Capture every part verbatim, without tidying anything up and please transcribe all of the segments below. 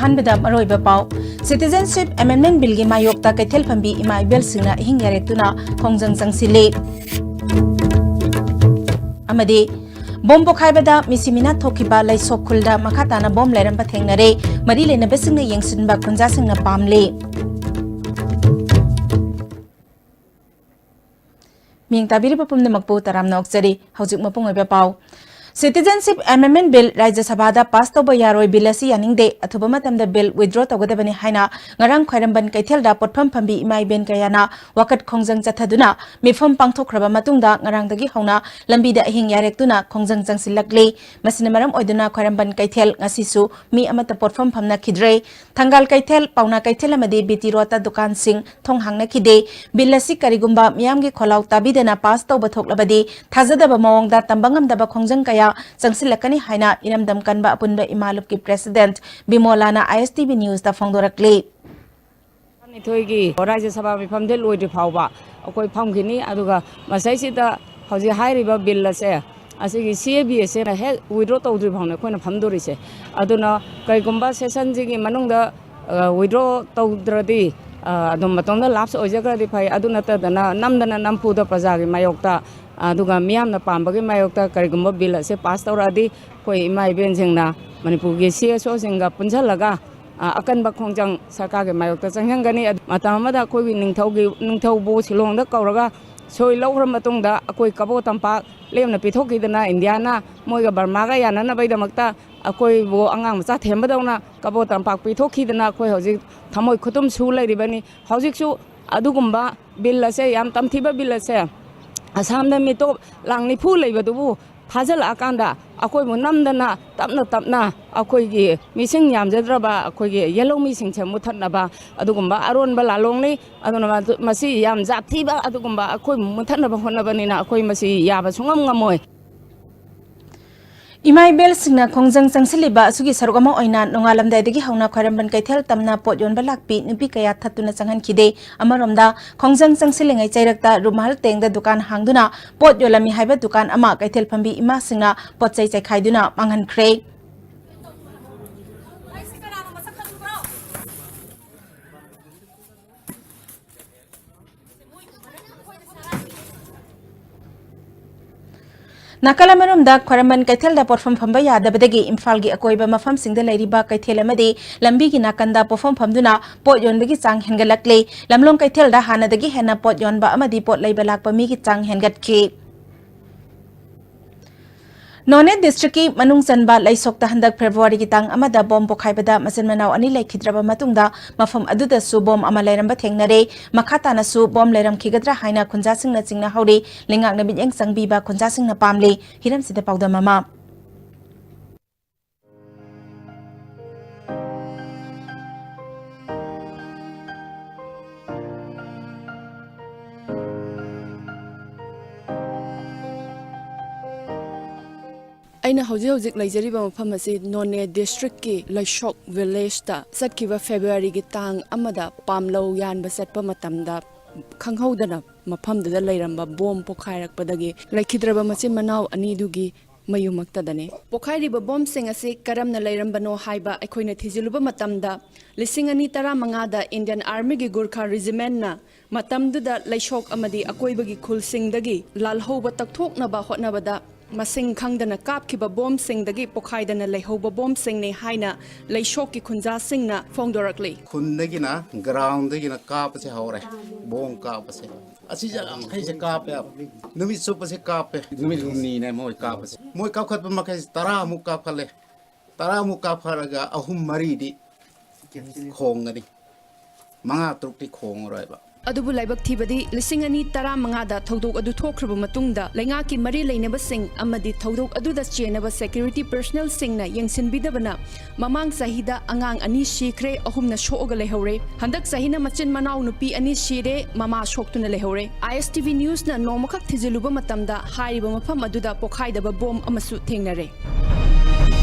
ꯑꯍꯥꯟꯕꯗ ꯃꯔꯨꯑꯣꯏꯕ ꯄꯥꯎ꯫ Citizenship Amendment Billꯒꯤ ꯃꯥꯌꯣꯛꯇ ꯀꯩꯊꯦꯜ ꯐꯝꯕꯤ ꯏꯃꯥ ꯏꯕꯦꯜꯁꯤꯡꯅ ꯑꯍꯤꯡ ꯌꯥꯔꯦꯛꯇꯨꯅ ꯈꯣꯡꯖꯪ ꯆꯪꯁꯤꯜꯂꯤ꯫ ꯑꯃꯗꯤ ꯕꯣꯝ ꯄꯣꯈꯥꯏꯕꯗ ꯃꯤꯁꯤ ꯃꯤꯅꯥ ꯊꯣꯛꯈꯤꯕ ꯂꯩꯁꯣꯛ ꯈꯨꯜꯗ ꯃꯈꯥ ꯇꯥꯅ ꯕꯣꯝ ꯂꯩꯔꯝꯕ ꯊꯦꯡꯅꯔꯦ꯫ ꯃꯔꯤ ꯂꯩꯅꯕꯁꯤꯡꯅ ꯌꯦꯡꯁꯤꯟꯕ ꯈꯨꯟꯖꯥꯁꯤꯡꯅ ꯄꯥꯝꯂꯤ꯫ ꯃꯤꯌꯦꯡ ꯇꯥꯕꯤꯔꯤꯕ ꯄꯨꯝꯅꯃꯛꯄꯨ ꯇꯔꯥꯝꯅ ꯑꯣꯛꯆꯔꯤ꯫ ꯍꯧꯖꯤꯛ ꯃꯄꯨꯡ ꯑꯣꯏꯕ ꯄꯥꯎ꯫ Citizenship Amendment Bill ꯔꯥꯖ꯭ꯌ ꯁꯚꯥꯗ ꯄꯥꯁ ꯇꯧꯕ ꯌꯥꯔꯣꯏ꯫ ꯕꯤꯜ ꯑꯁꯤ ꯌꯥꯅꯤꯡꯗꯦ꯫ ꯑꯊꯨꯕ ꯃꯇꯝꯗ ꯕꯤꯜ withdraw ꯇꯧꯒꯗꯕꯅꯤ ꯍꯥꯏꯅ ꯉꯔꯥꯡ ꯈ꯭ꯋꯥꯏꯔꯝꯕꯟ ꯀꯩꯊꯦꯜꯗ ꯄꯣꯠꯐꯝ ꯐꯝꯕꯤ ꯏꯃꯥ ꯏꯕꯦꯟ ꯀꯌꯥꯅ ꯋꯥꯀꯠ ꯈꯣꯡꯖꯪ ꯆꯠꯊꯗꯨꯅ ꯃꯤꯐꯝ ꯄꯥꯡꯊꯣꯛꯈ꯭ꯔꯕ ꯃꯇꯨꯡꯗ ꯉꯔꯥꯡꯗꯒꯤ ꯍꯧꯅ ꯂꯝꯕꯤꯗ ꯑꯍꯤꯡ ꯌꯥꯔꯦꯛꯇꯨꯅ ꯈꯣꯡꯖꯪ ꯆꯪꯁꯤꯜꯂꯛꯂꯤ꯫ ꯃꯁꯤꯅ ꯃꯔꯝ ꯑꯣꯏꯗꯨꯅ ꯈ꯭ꯋꯥꯏꯔꯝꯕꯟ ꯀꯩꯊꯦꯜ ꯉꯁꯤꯁꯨ ꯃꯤ ꯑꯃꯠꯇ ꯄꯣꯠꯐꯝ ꯐꯝꯅꯈꯤꯗ꯭ꯔꯦ꯫ ꯊꯪꯒꯥꯜ ꯀꯩꯊꯦꯜ, ꯄꯥꯎꯅꯥ ꯀꯩꯊꯦꯜ ꯑꯃꯗꯤ ꯕꯤ ꯇꯤ ꯔꯣꯗꯇ ꯗꯨꯀꯥꯟꯁꯤꯡ ꯊꯣꯡ ꯍꯥꯡꯅꯈꯤꯗꯦ꯫ ꯕꯤꯜ ꯑꯁꯤ ꯀꯔꯤꯒꯨꯝꯕ ꯃꯤꯌꯥꯝꯒꯤ ꯈꯣꯜꯂꯥꯎ ꯇꯥꯕꯤꯗꯅ ꯄꯥꯁ ꯇꯧꯕ ꯊꯣꯛꯂꯕꯗꯤ ꯊꯥꯖꯗꯕ ꯃꯑꯣꯡꯗ ꯇꯝꯕ ꯉꯝꯗꯕ ꯈꯣꯡꯖꯪ ꯀꯌꯥ ꯆꯪꯁꯤꯜꯂꯛꯀꯅꯤ ꯍꯥꯏꯅ ꯏꯔꯝꯗꯝ ꯀꯟꯕ ꯑꯄꯨꯟꯕ ꯏꯃꯥ ꯂꯨꯞꯀꯤ ꯄ꯭ꯔꯦꯁꯤꯗꯦꯟꯠ ꯕꯤꯃꯣꯂꯥꯅ ꯑꯥꯏ ꯑꯦꯁ ꯇꯤ ꯚꯤ ꯅ꯭ꯌꯨꯁꯇ ꯐꯣꯡꯗꯣꯔꯛꯂꯤ꯫ ꯇꯔꯥꯅꯤꯊꯣꯏꯒꯤ ꯔꯥꯖ꯭ꯌ ꯁꯚꯥ ꯃꯤꯐꯝꯗꯤ ꯂꯣꯏꯗ꯭ꯔꯤ ꯐꯥꯎꯕ ꯑꯩꯈꯣꯏ ꯐꯝꯈꯤꯅꯤ꯫ ꯑꯗꯨꯒ ꯃꯁꯤꯁꯤꯗ ꯍꯧꯖꯤꯛ ꯍꯥꯏꯔꯤꯕ ꯕꯤꯜ ꯑꯁꯦ, ꯑꯁꯤꯒꯤ ꯁꯤ ꯑꯦ ꯕꯤ ꯑꯁꯦ ꯍꯦꯛ withdraw ꯇꯧꯗ꯭ꯔꯤ ꯐꯥꯎꯅꯦ ꯑꯩꯈꯣꯏꯅ ꯐꯝꯗꯣꯔꯤꯁꯦ꯫ ꯑꯗꯨꯅ ꯀꯔꯤꯒꯨꯝꯕ ꯁꯦꯁꯟꯁꯤꯒꯤ ꯃꯅꯨꯡꯗ, ꯑ, withdraw ꯇꯧꯗ꯭ꯔꯗꯤ, ꯑ, ꯑꯗꯨꯝ ꯃꯇꯣꯝꯗ lapse ꯑꯣꯏꯖꯈ꯭ꯔꯗꯤ ꯐꯩ꯫ ꯑꯗꯨ ꯅꯠꯇꯗꯅ ꯅꯝꯗꯅ ꯅꯝꯐꯨꯗ ꯄ꯭ꯔꯖꯥꯒꯤ ꯃꯥꯌꯣꯛꯇ, ꯑꯗꯨꯒ ꯃꯤꯌꯥꯝꯅ ꯄꯥꯝꯕꯒꯤ ꯃꯥꯌꯣꯛꯇ ꯀꯔꯤꯒꯨꯝꯕ ꯕꯤꯜ ꯑꯁꯦ ꯄꯥꯁ ꯇꯧꯔꯛꯑꯗꯤ ꯑꯩꯈꯣꯏ ꯏꯃꯥ ꯏꯕꯦꯟꯁꯤꯡꯅ ꯃꯅꯤꯄꯨꯔꯒꯤ ꯁꯤ ꯑꯦꯁ ꯑꯣꯁꯤꯡꯒ ꯄꯨꯟꯁꯤꯜꯂꯒ, ꯑ, ꯑꯀꯟꯕ ꯈꯣꯡꯖꯪ ꯁꯔꯀꯥꯔꯒꯤ ꯃꯥꯌꯣꯛꯇ ꯆꯪꯁꯤꯟꯒꯅꯤ꯫ ꯑꯗꯨ ꯃꯇꯝ ꯑꯃꯗ ꯑꯩꯈꯣꯏꯒꯤ ꯅꯤꯡꯊꯧꯒꯤ, ꯅꯤꯡꯊꯧꯕꯨ ꯁꯤꯂꯣꯡꯗ ꯀꯧꯔꯒ ꯁꯣꯏ ꯂꯧꯈ꯭ꯔ ꯃꯇꯨꯡꯗ ꯑꯩꯈꯣꯏ ꯀꯕꯣ ꯇꯝꯄꯥꯛ ꯂꯦꯝꯅ ꯄꯤꯊꯣꯛꯈꯤꯗꯅ ꯏꯟꯗꯤꯌꯥꯅ ꯃꯣꯏꯒ ꯕꯔꯃꯥꯒ ꯌꯥꯅꯅꯕꯒꯤꯗꯃꯛꯇ ꯑꯩꯈꯣꯏꯕꯨ ꯑꯉꯥꯡ ꯃꯆꯥ ꯊꯦꯝꯕꯗꯧꯅ ꯀꯕꯣ ꯇꯝꯄꯥꯛ ꯄꯤꯊꯣꯛꯈꯤꯗꯅ ꯑꯩꯈꯣꯏ ꯍꯧꯖꯤꯛ ꯊꯃꯣꯏ ꯈꯨꯇꯨꯝ ꯁꯨ ꯂꯩꯔꯤꯕꯅꯤ꯫ ꯍꯧꯖꯤꯛꯁꯨ ꯑꯗꯨꯒꯨꯝꯕ ꯕꯤꯜ ꯑꯁꯦ, ꯌꯥꯝ ꯇꯝꯊꯤꯕ ꯕꯤꯜ ꯑꯁꯦ, ꯑꯁꯥꯝꯗ ꯃꯤꯇꯣꯞ ꯂꯥꯡ ꯅꯤꯐꯨ ꯂꯩꯕꯗꯨꯕꯨ ꯐꯥꯖꯤꯜꯂꯛꯑꯀꯥꯟꯗ ꯑꯩꯈꯣꯏꯕꯨ ꯅꯝꯗꯅ ꯇꯞꯅ ꯇꯞꯅ ꯑꯩꯈꯣꯏꯒꯤ ꯃꯤꯁꯤꯡ ꯌꯥꯝꯖꯗ꯭ꯔꯕ ꯑꯩꯈꯣꯏꯒꯤ ꯌꯦꯜꯍꯧꯃꯤꯁꯤꯡꯁꯦ ꯃꯨꯊꯠꯅꯕ ꯑꯗꯨꯒꯨꯝꯕ ꯑꯔꯣꯟꯕ ꯂꯥꯂꯣꯡꯅꯤ꯫ ꯑꯗꯨꯅ ꯃꯗꯨ, ꯃꯁꯤ ꯌꯥꯝ ꯖꯥꯠ ꯊꯤꯕ ꯑꯗꯨꯒꯨꯝꯕ ꯑꯩꯈꯣꯏ ꯃꯨꯊꯠꯅꯕ ꯍꯣꯠꯅꯕꯅꯤꯅ ꯑꯩꯈꯣꯏ ꯃꯁꯤ ꯌꯥꯕ ꯁꯨꯡꯉꯝ ꯉꯝꯃꯣꯏ꯫ ꯏꯃꯥ ꯏꯕꯦꯜꯁꯤꯡꯅ ꯈꯣꯡꯖꯪ ꯆꯪꯁꯤꯜꯂꯤꯕ ꯑꯁꯤꯒꯤ ꯁꯔꯨꯛ ꯑꯃ ꯑꯣꯏꯅ ꯅꯣꯡꯉꯥꯜꯂꯝꯗꯥꯏꯗꯒꯤ ꯍꯧꯅ ꯈ꯭ꯋꯥꯏꯔꯝꯕꯟ ꯀꯩꯊꯦꯜ ꯇꯝꯅ ꯄꯣꯠ ꯌꯣꯟꯕ ꯂꯥꯛꯄꯤ ꯅꯨꯄꯤ ꯀꯌꯥ ꯊꯠꯇꯨꯅ ꯆꯪꯍꯟꯈꯤꯗꯦ꯫ ꯑꯃꯔꯣꯝꯗ ꯈꯣꯡꯖꯪ ꯆꯪꯁꯤꯜꯂꯤꯉꯩ ꯆꯩꯔꯛꯇ ꯔꯨꯃꯥꯜ ꯇꯦꯡꯗ ꯗꯨꯀꯥꯟ ꯍꯥꯡꯗꯨꯅ ꯄꯣꯠ ꯌꯣꯜꯂꯝꯃꯤ ꯍꯥꯏꯕ ꯗꯨꯀꯥꯟ ꯑꯃ ꯀꯩꯊꯦꯜ ꯐꯝꯕꯤ ꯏꯃꯥꯁꯤꯡꯅ ꯄꯣꯠ ꯆꯩ ꯆꯥꯏꯈꯥꯏꯗꯨꯅ ꯃꯥꯡꯍꯟꯈ꯭ꯔꯦ꯫ ꯅꯥꯀꯜ ꯑꯃꯔꯣꯝꯗ, ꯈ꯭ꯋꯥꯏꯔꯝꯕꯟ ꯀꯩꯊꯦꯜꯗ ꯄꯣꯠꯐꯝ ꯐꯝꯕ ꯌꯥꯗꯕꯗꯒꯤ ꯏꯝꯐꯥꯜꯒꯤ ꯑꯀꯣꯏꯕ ꯃꯐꯝꯁꯤꯡꯗ ꯂꯩꯔꯤꯕ ꯀꯩꯊꯦꯜ ꯑꯃꯗꯤ ꯂꯝꯕꯤꯒꯤ ꯅꯥꯀꯟꯗ ꯄꯣꯠꯐꯝ ꯐꯝꯗꯨꯅ ꯄꯣꯠ ꯌꯣꯟꯕꯒꯤ ꯆꯥꯡ ꯍꯦꯟꯒꯠꯂꯛꯂꯦ꯫ ꯂꯝꯂꯣꯡ ꯀꯩꯊꯦꯜꯗ ꯍꯥꯟꯅꯗꯒꯤ ꯍꯦꯟꯅ ꯄꯣꯠ ꯌꯣꯟꯕ ꯑꯃꯗꯤ ꯄꯣꯠ ꯂꯩꯕ ꯂꯥꯛꯄ ꯃꯤꯒꯤ ꯆꯥꯡ ꯍꯦꯟꯒꯠꯈꯤ꯫ ꯅꯣꯅꯦ ꯗꯤꯁꯇ꯭ꯔꯤꯛꯀꯤ ꯃꯅꯨꯡ ꯆꯟꯕ ꯂꯩꯁꯣꯛꯇ ꯍꯟꯗꯛ ꯐꯦꯕ꯭ꯔꯨꯋꯥꯔꯤꯒꯤ ꯇꯥꯡ ꯑꯃꯗ ꯕꯣꯝ ꯄꯣꯈꯥꯏꯕꯗ ꯃꯆꯤꯟ ꯃꯅꯥꯎ ꯑꯅꯤ ꯂꯩꯈꯤꯗ꯭ꯔꯕ ꯃꯇꯨꯡꯗ, ꯃꯐꯝ ꯑꯗꯨꯗꯁꯨ ꯕꯣꯝ ꯑꯃ ꯂꯩꯔꯝꯕ ꯊꯦꯡꯅꯔꯦ꯫ ꯃꯈꯥ ꯇꯥꯅꯁꯨ ꯕꯣꯝ ꯂꯩꯔꯝꯈꯤꯒꯗ꯭ꯔꯥ ꯍꯥꯏꯅ ꯈꯨꯟꯖꯥꯁꯤꯡꯅ ꯆꯤꯡꯅꯍꯧꯔꯤ꯫ ꯂꯩꯉꯥꯛꯅ ꯃꯤꯠꯌꯦꯡ ꯆꯪꯕꯤꯕ ꯈꯨꯟꯖꯥꯁꯤꯡꯅ ꯄꯥꯝꯂꯤ꯫ ꯍꯤꯔꯝꯁꯤꯗ ꯄꯥꯎꯗꯝ ꯑꯃ꯫ ꯑꯩꯅ ꯍꯧꯖꯤꯛ ꯍꯧꯖꯤꯛ ꯂꯩꯖꯔꯤꯕ ꯃꯐꯝ ꯑꯁꯤ ꯅꯣꯅꯦ ꯗꯤꯁꯇ꯭ꯔꯤꯛꯀꯤ ꯂꯩꯁꯣꯛ ꯚꯤꯂꯦꯖꯇ ꯆꯠꯈꯤꯕ ꯐꯦꯕ꯭ꯔꯨꯋꯥꯔꯤꯒꯤ ꯇꯥꯡ ꯑꯃꯗ ꯄꯥꯝꯂꯧ ꯌꯥꯟꯕ ꯆꯠꯄ ꯃꯇꯝꯗ ꯈꯪꯍꯧꯗꯅ ꯃꯐꯝꯗꯨꯗ ꯂꯩꯔꯝꯕ ꯕꯣꯝ ꯄꯣꯈꯥꯏꯔꯛꯄꯗꯒꯤ ꯂꯩꯈꯤꯗ꯭ꯔꯕ ꯃꯆꯤꯟ ꯃꯅꯥꯎ ꯑꯅꯤꯗꯨꯒꯤ ꯃꯌꯨꯝꯃꯛꯇꯗꯅꯤ꯫ ꯄꯣꯈꯥꯏꯔꯤꯕ ꯕꯣꯝꯁꯤꯡ ꯑꯁꯤ ꯀꯔꯝꯅ ꯂꯩꯔꯝꯕꯅꯣ ꯍꯥꯏꯕ ꯑꯩꯈꯣꯏꯅ ꯊꯤꯖꯤꯜꯂꯨꯕ ꯃꯇꯝꯗ, ꯂꯤꯁꯤꯡ ꯑꯅꯤ ꯇꯔꯥꯃꯉꯥꯗ ꯏꯟꯗꯤꯌꯟ ꯑꯥꯔꯃꯤꯒꯤ ꯒꯨꯔꯈꯥ ꯔꯤꯖꯤꯃꯦꯟꯠꯅ ꯃꯇꯝꯗꯨꯗ ꯂꯩꯁꯣꯛ ꯑꯃꯗꯤ ꯑꯀꯣꯏꯕꯒꯤ ꯈꯨꯜꯁꯤꯡꯗꯒꯤ ꯂꯥꯜꯍꯧꯕ ꯇꯛꯊꯣꯛꯅꯕ ꯍꯣꯠꯅꯕꯗ ꯃꯁꯤꯡ ꯈꯪꯗꯅ ꯀꯥꯞꯈꯤꯕ ꯕꯣꯝꯁꯤꯡꯗꯒꯤ ꯄꯣꯈꯥꯏꯗꯅ ꯂꯩꯍꯧꯕ ꯕꯣꯝꯁꯤꯡꯅꯤ ꯍꯥꯏꯅ ꯂꯩꯁꯣꯛꯀꯤ ꯈꯨꯟꯖꯥꯁꯤꯡꯅ ꯐꯣꯡꯗꯣꯔꯛꯂꯤ꯫ ꯈꯨꯟꯗꯒꯤꯅ, ꯒ꯭ꯔꯥꯎꯟꯗꯒꯤꯅ ꯀꯥꯞꯄꯁꯦ ꯍꯧꯔꯦ, ꯕꯣꯝ ꯀꯥꯞꯄꯁꯦ꯫ ꯑꯁꯤꯁꯦ ꯌꯥꯝꯈꯩꯁꯦ ꯀꯥꯞꯄꯦ, ꯅꯨꯃꯤꯠ ꯆꯨꯞꯄꯁꯦ ꯀꯥꯞꯄꯦ, ꯅꯨꯃꯤꯠ ꯍꯨꯝꯅꯤꯅꯦ ꯃꯣꯏ ꯀꯥꯞꯄꯁꯦ꯫ ꯃꯣꯏ ꯀꯥꯞꯈꯠꯄ ꯃꯈꯩꯁꯦ ꯇꯔꯥꯃꯨꯛ ꯀꯥꯞꯈꯠꯂꯦ, ꯇꯔꯥꯃꯨꯛ ꯀꯥꯞꯈꯠꯂꯒ ꯑꯍꯨꯝ ꯃꯔꯤꯗꯤ ꯈꯣꯡꯒꯅꯤ, ꯃꯉꯥ ꯇꯔꯨꯛꯇꯤ ꯈꯣꯡꯉꯔꯣꯏꯕ꯫ ꯑꯗꯨꯕꯨ ꯂꯥꯏꯕꯛ ꯊꯤꯕꯗꯤ, ꯂꯤꯁꯤꯡ ꯑꯅꯤ ꯇꯔꯥꯃꯉꯥꯗ ꯊꯧꯗꯣꯛ ꯑꯗꯨ ꯊꯣꯛꯈ꯭ꯔꯕ ꯃꯇꯨꯡꯗ, ꯂꯩꯉꯥꯛꯀꯤ ꯃꯔꯤ ꯂꯩꯅꯕꯁꯤꯡ ꯑꯃꯗꯤ ꯊꯧꯗꯣꯛ ꯑꯗꯨꯗ ꯆꯦꯟꯅꯕ ꯁꯦꯀ꯭ꯌꯨꯔꯤꯇꯤ ꯄꯔꯁꯅꯦꯜꯁꯤꯡꯅ ꯌꯦꯡꯁꯤꯟꯕꯤꯗꯕꯅ ꯃꯃꯥꯡ ꯆꯍꯤꯗ ꯑꯉꯥꯡ ꯑꯅꯤ ꯁꯤꯈ꯭ꯔꯦ, ꯑꯍꯨꯝꯅ ꯁꯣꯛꯑꯒ ꯂꯩꯍꯧꯔꯦ꯫ ꯍꯟꯗꯛ ꯆꯍꯤꯅ ꯃꯆꯤꯟ ꯃꯅꯥꯎ ꯅꯨꯄꯤ ꯑꯅꯤ ꯁꯤꯔꯦ, ꯃꯃꯥ ꯁꯣꯛꯇꯨꯅ ꯂꯩꯍꯧꯔꯦ꯫ ꯑꯥꯏ ꯑꯦꯁ ꯇꯤ ꯚꯤ ꯅ꯭ꯌꯨꯁꯅ ꯅꯣꯡꯃꯈꯛ ꯊꯤꯖꯤꯜꯂꯨꯕ ꯃꯇꯝꯗ, ꯍꯥꯏꯔꯤꯕ ꯃꯐꯝ ꯑꯗꯨꯗ ꯄꯣꯈꯥꯏꯗꯕ ꯕꯣꯝ ꯑꯃꯁꯨ ꯊꯦꯡꯅꯔꯦ꯫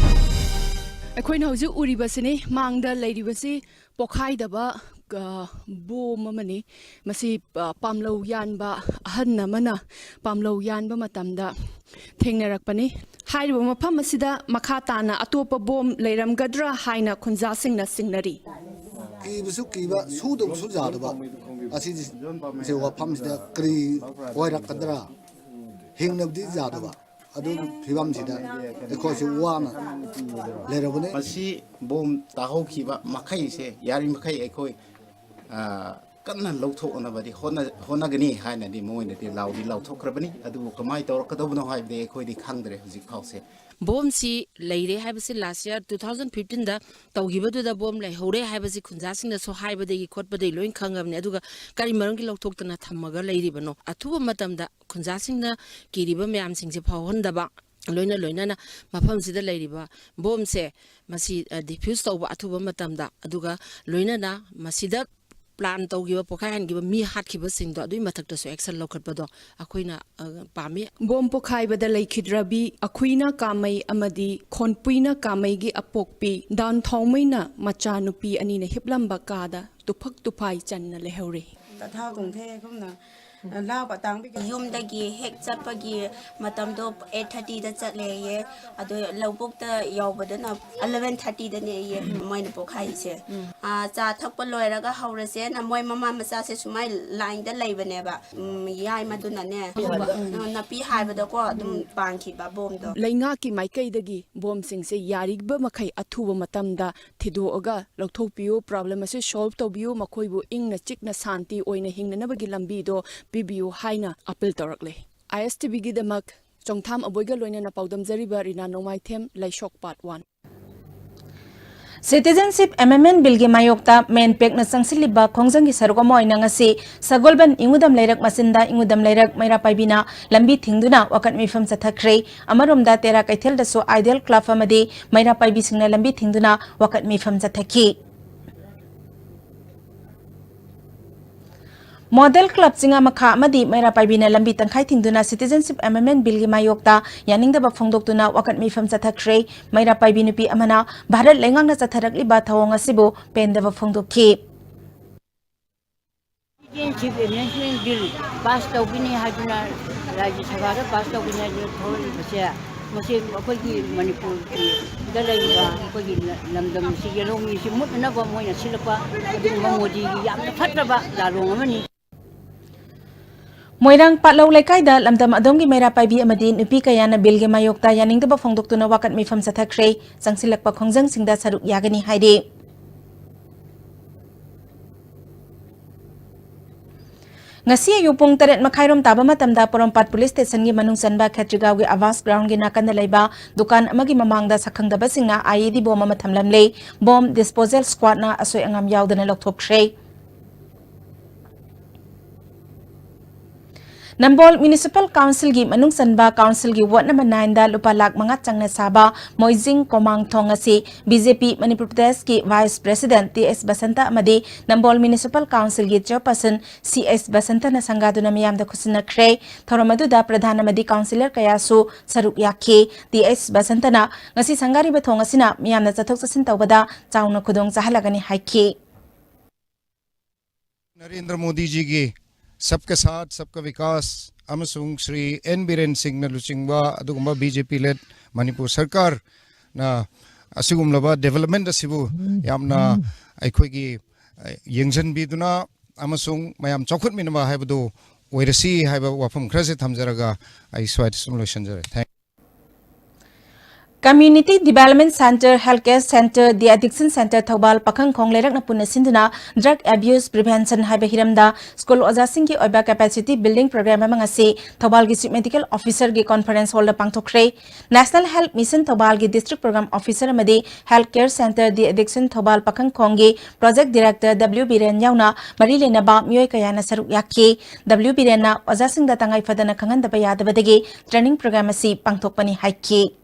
ꯑꯩꯈꯣꯏꯅ ꯍꯧꯖꯤꯛ ꯎꯔꯤꯕꯁꯤꯅꯤ, ꯃꯥꯡꯗ ꯂꯩꯔꯤꯕꯁꯤ ꯄꯣꯈꯥꯏꯗꯕ, ꯑ, ꯕꯣꯝ ꯑꯃꯅꯤ꯫ ꯃꯁꯤ, ꯑ, ꯄꯥꯝꯂꯧ ꯌꯥꯟꯕ ꯑꯍꯟ ꯑꯃꯅ ꯄꯥꯝꯂꯧ ꯌꯥꯟꯕ ꯃꯇꯝꯗ ꯊꯦꯡꯅꯔꯛꯄꯅꯤ꯫ ꯍꯥꯏꯔꯤꯕ ꯃꯐꯝ ꯑꯁꯤꯗ ꯃꯈꯥ ꯇꯥꯅ ꯑꯇꯣꯞꯄ ꯕꯣꯝ ꯂꯩꯔꯝꯒꯗ꯭ꯔꯥ ꯍꯥꯏꯅ ꯈꯨꯟꯖꯥꯁꯤꯡꯅ ꯆꯤꯡꯅꯔꯤ꯫ ꯀꯤꯕꯁꯨ ꯀꯤꯕ, ꯁꯨꯗꯕꯁꯨ ꯌꯥꯗꯕ꯫ ꯑꯁꯤꯁꯦ ꯋꯥꯐꯝꯁꯤꯗ ꯀꯔꯤ ꯑꯣꯏꯔꯛꯀꯗ꯭ꯔꯥ? ꯍꯤꯡꯅꯕꯗꯤ ꯌꯥꯗꯕ꯫ ꯑꯗꯨꯒꯤ ꯐꯤꯕꯝꯁꯤꯗ ꯑꯩꯈꯣꯏꯁꯨ ꯋꯥꯅ ꯂꯩꯔꯕꯅꯤ꯫ ꯃꯁꯤ ꯕꯣꯝ ꯇꯥꯍꯧꯈꯤꯕ ꯃꯈꯩꯁꯦ ꯌꯥꯔꯤꯃꯈꯩ ꯑꯩꯈꯣꯏ, ꯑ, ꯀꯟꯅ ꯂꯧꯊꯣꯛꯅꯕꯗꯤ ꯍꯣꯠꯅ-, ꯍꯣꯠꯅꯒꯅꯤ ꯍꯥꯏꯅꯗꯤ ꯃꯣꯏꯅꯗꯤ ꯂꯥꯎꯗꯤ ꯂꯥꯎꯊꯣꯛꯈ꯭ꯔꯕꯅꯤ꯫ ꯑꯗꯨꯕꯨ ꯀꯃꯥꯏꯅ ꯇꯧꯔꯛꯀꯗꯧꯕꯅꯣ ꯍꯥꯏꯕꯗꯤ ꯑꯩꯈꯣꯏꯗꯤ ꯈꯪꯗ꯭ꯔꯦ ꯍꯧꯖꯤꯛ ꯐꯥꯎꯁꯦ꯫ ꯕꯣꯝꯁꯤ ꯂꯩꯔꯦ ꯍꯥꯏꯕꯁꯤ last year two thousand fifteenꯗ ꯇꯧꯈꯤꯕꯗꯨꯗ ꯕꯣꯝ ꯂꯩꯍꯧꯔꯦ ꯍꯥꯏꯕꯁꯤ ꯈꯨꯟꯖꯥꯁꯤꯡꯅꯁꯨ ꯍꯥꯏꯕꯗꯒꯤ ꯈꯣꯠꯄꯗꯒꯤ ꯂꯣꯏ ꯈꯪꯉꯕꯅꯤ꯫ ꯑꯗꯨꯒ ꯀꯔꯤ ꯃꯔꯝꯒꯤ ꯂꯧꯊꯣꯛꯇꯅ ꯊꯝꯃꯒ ꯂꯩꯔꯤꯕꯅꯣ? ꯑꯊꯨꯕ ꯃꯇꯝꯗ ꯈꯨꯟꯖꯥꯁꯤꯡꯅ ꯀꯤꯔꯤꯕ ꯃꯌꯥꯝꯁꯤꯡꯁꯦ ꯐꯥꯎꯍꯟꯗꯕ, ꯂꯣꯏꯅ ꯂꯣꯏꯅꯅ ꯃꯐꯝꯁꯤꯗ ꯂꯩꯔꯤꯕ ꯕꯣꯝꯁꯦ ꯃꯁꯤ, ꯑ, defuse ꯇꯧꯕ ꯑꯊꯨꯕ ꯃꯇꯝꯗ, ꯑꯗꯨꯒ ꯂꯣꯏꯅꯅ ꯃꯁꯤꯗ plan ꯇꯧꯈꯤꯕ, ꯄꯣꯈꯥꯏꯍꯟꯈꯤꯕ, ꯃꯤ ꯍꯥꯠꯈꯤꯕꯁꯤꯡꯗꯣ ꯑꯗꯨꯒꯤ ꯃꯊꯛꯇꯁꯨ action ꯂꯧꯈꯠꯄꯗꯣ ꯑꯩꯈꯣꯏꯅ, ꯑ, ꯄꯥꯝꯃꯤ꯫ ꯕꯣꯝ ꯄꯣꯈꯥꯏꯕꯗ ꯂꯩꯈꯤꯗ꯭ꯔꯕꯤ ꯑꯈꯨꯏꯅ ꯀꯥꯃꯩ ꯑꯃꯗꯤ ꯈꯣꯟꯄꯨꯏꯅ ꯀꯥꯃꯩꯒꯤ ꯑꯄꯣꯛꯄꯤ ꯗꯥꯟ ꯊꯥꯎꯃꯩꯅ ꯃꯆꯥꯅꯨꯄꯤ ꯑꯅꯤꯅ ꯍꯤꯞꯂꯝꯕ ꯀꯥꯗ ꯇꯨꯐꯛ ꯇꯨꯐꯥꯏ ꯆꯟꯅ ꯂꯩꯍꯧꯔꯦ꯫ ꯇꯊꯥ ꯀꯨꯝꯊꯦ ꯀꯨꯝꯅ ꯂꯥꯎꯕ ꯇꯥꯡꯕꯤ꯫ ꯌꯨꯝꯗꯒꯤ ꯍꯦꯛ ꯆꯠꯄꯒꯤ ꯃꯇꯝꯗꯣ eight thirtyꯗ ꯆꯠꯂꯦꯌꯦ꯫ ꯑꯗꯣ ꯂꯧꯕꯨꯛꯇ ꯌꯧꯕꯗꯅ eleven thirtyꯗꯅꯦꯌꯦ ꯃꯣꯏꯅ ꯄꯣꯛꯈꯥꯏꯔꯤꯁꯦ꯫ ꯎꯝ꯫ ꯑꯥ, ꯆꯥ ꯊꯛꯄ ꯂꯣꯏꯔꯒ ꯍꯧꯔꯁꯦꯅ ꯃꯣꯏ ꯃꯃꯥ ꯃꯆꯥꯁꯦ ꯁꯨꯃꯥꯏ lineꯗ ꯂꯩꯕꯅꯦꯕ꯫ ꯎꯝ, ꯌꯥꯏꯃꯗꯨꯅꯅꯦ, ꯎꯝ, ꯅꯥꯄꯤ ꯍꯥꯏꯕꯗꯀꯣ ꯑꯗꯨꯝ ꯄꯥꯟꯈꯤꯕ ꯕꯣꯝꯗꯣ꯫ ꯂꯩꯉꯥꯛꯀꯤ ꯃꯥꯏꯀꯩꯗꯒꯤ ꯕꯣꯝꯁꯤꯡꯁꯦ ꯌꯥꯔꯤꯕ ꯃꯈꯩ ꯑꯊꯨꯕ ꯃꯇꯝꯗ ꯊꯤꯗꯣꯛꯑꯒ ꯂꯧꯊꯣꯛꯄꯤꯌꯨ, problem ꯑꯁꯤ solve ꯇꯧꯕꯤꯌꯨ, ꯃꯈꯣꯏꯕꯨ ꯏꯪꯅ ꯆꯤꯛꯅ ꯁꯥꯟꯇꯤ ꯑꯣꯏꯅ ꯍꯤꯡꯅꯅꯕꯒꯤ ꯂꯝꯕꯤꯗꯣ ꯄꯤꯕꯤꯌꯨ ꯍꯥꯏꯅ appeal ꯇꯧꯔꯛꯂꯦ꯫ ISTVꯒꯤꯗꯃꯛ ꯆꯣꯡꯊꯥꯝ ꯑꯕꯣꯏꯒ ꯂꯣꯏꯅꯅ ꯄꯥꯎꯗꯝꯖꯔꯤꯕ ꯔꯤꯅꯥ ꯅꯣꯡꯃꯥꯏꯊꯦꯝ, ꯂꯩꯁꯣꯛ Part One꯫ Citizenship Amendment Billꯒꯤ ꯃꯥꯌꯣꯛꯇ MANPACꯅ ꯆꯪꯁꯤꯜꯂꯤꯕ ꯈꯣꯡꯖꯪꯒꯤ ꯁꯔꯨꯛ ꯑꯃ ꯑꯣꯏꯅ ꯉꯁꯤ ꯁꯒꯣꯜꯕꯟ ꯏꯉꯨꯗꯝ ꯂꯩꯔꯛ ꯃꯆꯤꯟꯗ ꯏꯉꯨꯗꯝ ꯂꯩꯔꯛ ꯃꯩꯔꯥ ꯄꯥꯏꯕꯤꯅ ꯂꯝꯕꯤ ꯊꯤꯡꯗꯨꯅ ꯋꯥꯀꯠ ꯃꯤꯐꯝ ꯆꯠꯊꯈ꯭ꯔꯦ꯫ ꯑꯃꯔꯣꯝꯗ ꯇꯦꯔꯥ ꯀꯩꯊꯦꯜꯗꯁꯨ Ideal Club ꯑꯃꯗꯤ ꯃꯩꯔꯥ ꯄꯥꯏꯕꯤꯁꯤꯡꯅ ꯂꯝꯕꯤ ꯊꯤꯡꯗꯨꯅ ꯋꯥꯀꯠ ꯃꯤꯐꯝ ꯆꯠꯊꯈꯤ꯫ Model Club ꯆꯤꯡꯉꯥꯃꯈꯥ ꯑꯃꯗꯤ ꯃꯩꯔꯥ ꯄꯥꯏꯕꯤꯅ ꯂꯝꯕꯤ ꯇꯪꯈꯥꯏ ꯊꯤꯡꯗꯨꯅ Citizenship Amendment Billꯒꯤ ꯃꯥꯌꯣꯛꯇ ꯌꯥꯅꯤꯡꯗꯕ ꯐꯣꯡꯗꯣꯛꯇꯨꯅ ꯋꯥꯀꯠ ꯃꯤꯐꯝ ꯆꯠꯊꯈ꯭ꯔꯦ꯫ ꯃꯩꯔꯥ ꯄꯥꯏꯕꯤ ꯅꯨꯄꯤ ꯑꯃꯅ ꯚꯥꯔꯠ ꯂꯩꯉꯥꯛꯅ ꯆꯠꯊꯔꯛꯂꯤꯕ ꯊꯧꯑꯣꯡ ꯑꯁꯤꯕꯨ ꯄꯦꯟꯗꯕ ꯐꯣꯡꯗꯣꯛꯈꯤ꯫ Citizenship Amendment Bill pass ꯇꯧꯒꯅꯤ ꯍꯥꯏꯗꯨꯅ, ꯔꯥꯖ꯭ꯌ ꯁꯚꯥꯗ pass ꯇꯧꯒꯅꯤ ꯍꯥꯏꯗꯨꯅ ꯊꯣꯛꯂꯛꯂꯤꯕꯁꯦ, ꯃꯁꯤ ꯑꯩꯈꯣꯏꯒꯤ ꯃꯅꯤꯄꯨꯔꯗ ꯂꯩꯔꯤꯕ ꯑꯩꯈꯣꯏꯒꯤ ꯂꯝꯗꯝ ꯑꯁꯤꯒꯤ ꯂꯧꯃꯤꯁꯤ ꯃꯨꯠꯅꯅꯕ ꯃꯣꯏꯅ ꯁꯤꯜꯂꯛꯄ ꯑꯗꯨꯒꯨꯝꯕ ꯃꯣꯗꯤꯒꯤ ꯌꯥꯝꯅ ꯐꯠꯇ꯭ꯔꯕ ꯂꯥꯜꯂꯣꯡ ꯑꯃꯅꯤ꯫ ꯃꯣꯏꯔꯥꯡ ꯄꯥꯠꯂꯧ ꯂꯩꯀꯥꯏꯗ ꯂꯝꯗꯝ ꯑꯗꯣꯝꯒꯤ ꯃꯩꯔꯥ ꯄꯥꯏꯕꯤ ꯑꯃꯗꯤ ꯅꯨꯄꯤ ꯀꯌꯥꯅ ꯕꯤꯜꯒꯤ ꯃꯥꯌꯣꯛꯇ ꯌꯥꯅꯤꯡꯗꯕ ꯐꯣꯡꯗꯣꯛꯇꯨꯅ ꯋꯥꯀꯠ ꯃꯤꯐꯝ ꯆꯠꯊꯈ꯭ꯔꯦ꯫ ꯆꯪꯁꯤꯜꯂꯛꯄ ꯈꯣꯡꯖꯪꯁꯤꯡꯗ ꯁꯔꯨꯛ ꯌꯥꯒꯅꯤ ꯍꯥꯏꯔꯤ꯫ ꯉꯁꯤ ꯑꯌꯨꯛ ꯄꯨꯡ ꯇꯔꯦꯠ ꯃꯈꯥꯏꯔꯣꯝ ꯇꯥꯕ ꯃꯇꯝꯗ ꯄꯣꯔꯣꯝꯄꯥꯠ ꯄꯨꯂꯤꯁ ꯁ꯭ꯇꯦꯁꯟꯒꯤ ꯃꯅꯨꯡ ꯆꯟꯕ ꯈꯦꯇ꯭ꯔꯤꯒꯥꯎꯒꯤ ꯑꯥꯕꯥꯁ ꯒ꯭ꯔꯥꯎꯟꯒꯤ ꯅꯥꯀꯟꯗ ꯂꯩꯕ ꯗꯨꯀꯥꯟ ꯑꯃꯒꯤ ꯃꯃꯥꯡꯗ ꯁꯛꯈꯪꯗꯕꯁꯤꯡꯅ IED ꯕꯣꯝ ꯑꯃ ꯊꯝꯂꯝꯂꯦ꯫ ꯕꯣꯝ ꯗꯤꯁꯄꯣꯖꯦꯜ ꯁ꯭ꯀ꯭ꯋꯥꯗꯅ ꯑꯁꯣꯏ ꯑꯉꯥꯝ ꯌꯥꯎꯗꯅ ꯂꯧꯊꯣꯛꯈ꯭ꯔꯦ꯫ ꯅꯝꯕꯣꯜ ꯃ꯭ꯌꯨꯅꯤꯁꯤꯄꯥꯜ ꯀꯥꯎꯟꯁꯤꯜꯒꯤ ꯃꯅꯨꯡ ꯆꯟꯕ ꯀꯥꯎꯟꯁꯤꯜꯒꯤ ꯋꯥꯔꯗ ꯅꯝꯕꯔ ꯅꯥꯏꯟꯗ ꯂꯨꯄꯥ ꯂꯥꯈ ꯃꯉꯥ ꯆꯪꯅ ꯁꯥꯕ ꯃꯣꯏꯖꯤꯡ ꯀꯣꯃꯥꯡ ꯊꯣꯡ ꯑꯁꯤ BJP ꯃꯅꯤꯄꯨꯔ ꯄ꯭ꯔꯗꯦꯁꯀꯤ ꯚꯥꯏꯁ ꯄ꯭ꯔꯦꯁꯤꯗꯦꯟꯠ ꯇꯤ ꯑꯦꯁ ꯕꯁꯟꯇ ꯑꯃꯗꯤ ꯅꯝꯕꯣꯜ ꯃ꯭ꯌꯨꯅꯤꯁꯤꯄꯥꯜ ꯀꯥꯎꯟꯁꯤꯜꯒꯤ ꯆꯦꯌꯔꯄꯔꯁꯟ ꯁꯤ ꯑꯦꯁ ꯕꯁꯟꯇꯅ ꯁꯪꯒꯥꯗꯨꯅ ꯃꯤꯌꯥꯝꯗ ꯈꯨꯠꯁꯤꯟꯅꯈ꯭ꯔꯦ꯫ ꯊꯧꯔꯝ ꯑꯗꯨꯗ ꯄ꯭ꯔꯙꯥꯟ ꯑꯃꯗꯤ ꯀꯥꯎꯟꯁꯤꯂꯔ ꯀꯌꯥꯁꯨ ꯁꯔꯨꯛ ꯌꯥꯈꯤ꯫ ꯇꯤ ꯑꯦꯁ ꯕꯁꯟꯇꯅ ꯉꯁꯤ ꯁꯪꯒꯥꯔꯤꯕ ꯊꯣꯡ ꯑꯁꯤꯅ ꯃꯤꯌꯥꯝꯅ ꯆꯠꯊꯣꯛ ꯆꯠꯁꯤꯟ ꯇꯧꯕꯗ ꯆꯥꯎꯅ ꯈꯨꯗꯣꯡ ꯆꯥꯍꯜꯂꯒꯅꯤ ꯍꯥꯏꯈꯤ꯫ ꯅꯔꯦꯟꯗ꯭ꯔ ꯃꯣꯗꯤꯖꯤꯒꯤ ꯁꯕꯀꯥ ꯁꯥꯊ ꯁꯕꯀꯥ ꯕꯤꯀꯥꯁ ꯑꯃꯁꯨꯡ ꯁ꯭ꯔꯤ ꯑꯦꯟ ꯕꯤꯔꯦꯟ ꯁꯤꯡꯅ ꯂꯨꯆꯤꯡꯕ ꯑꯗꯨꯒꯨꯝꯕ BJP led ꯃꯅꯤꯄꯨꯔ ꯁꯔꯀꯥꯔꯅ ꯑꯁꯤꯒꯨꯝꯂꯕ development ꯑꯁꯤꯕꯨ ꯌꯥꯝꯅ ꯑꯩꯈꯣꯏꯒꯤ, ꯑ, ꯌꯦꯡꯁꯤꯟꯕꯤꯗꯨꯅ ꯑꯃꯁꯨꯡ ꯃꯌꯥꯝ ꯆꯥꯎꯈꯠꯃꯤꯟꯅꯕ ꯍꯥꯏꯕꯗꯨ ꯑꯣꯏꯔꯁꯤ ꯍꯥꯏꯕ ꯋꯥꯐꯝ ꯈꯔꯁꯦ ꯊꯝꯖꯔꯒ ꯑꯩ ꯁ꯭ꯋꯥꯏꯗ ꯁꯨꯝ ꯂꯣꯏꯁꯤꯟꯖꯔꯦ꯫ Thank you. Community Development Centre, Health Care Centre, De-addiction Centre Thoubal ꯄꯥꯈꯪꯈꯣꯡ ꯂꯩꯔꯛꯅ ꯄꯨꯟꯅ ꯁꯤꯟꯗꯨꯅ drug abuse prevention ꯍꯥꯏꯕ ꯍꯤꯔꯝꯗ ꯁ꯭ꯀꯨꯜ ꯑꯣꯖꯥꯁꯤꯡꯒꯤ ꯑꯣꯏꯕ capacity building program ꯑꯃ ꯉꯁꯤ ꯊꯧꯕꯥꯜꯒꯤ Chief Medical Officerꯒꯤ conference hallꯗ ꯄꯥꯡꯊꯣꯛꯈ꯭ꯔꯦ꯫ National Health Mission ꯊꯧꯕꯥꯜꯒꯤ district program officer ꯑꯃꯗꯤ Health Care Centre De-addiction Thoubal ꯄꯥꯈꯪꯈꯣꯡꯒꯤ project director W Biren ꯌꯥꯎꯅ ꯃꯔꯤ ꯂꯩꯅꯕ ꯃꯤꯑꯣꯏ ꯀꯌꯥꯅ ꯁꯔꯨꯛ ꯌꯥꯈꯤ꯫ W ꯕꯤꯔꯦꯟꯅ ꯑꯣꯖꯥꯁꯤꯡꯗ ꯇꯉꯥꯏ ꯐꯗꯅ ꯈꯪꯍꯟꯗꯕ ꯌꯥꯗꯕꯗꯒꯤ training program ꯑꯁꯤ ꯄꯥꯡꯊꯣꯛꯄꯅꯤ ꯍꯥꯏꯈꯤ꯫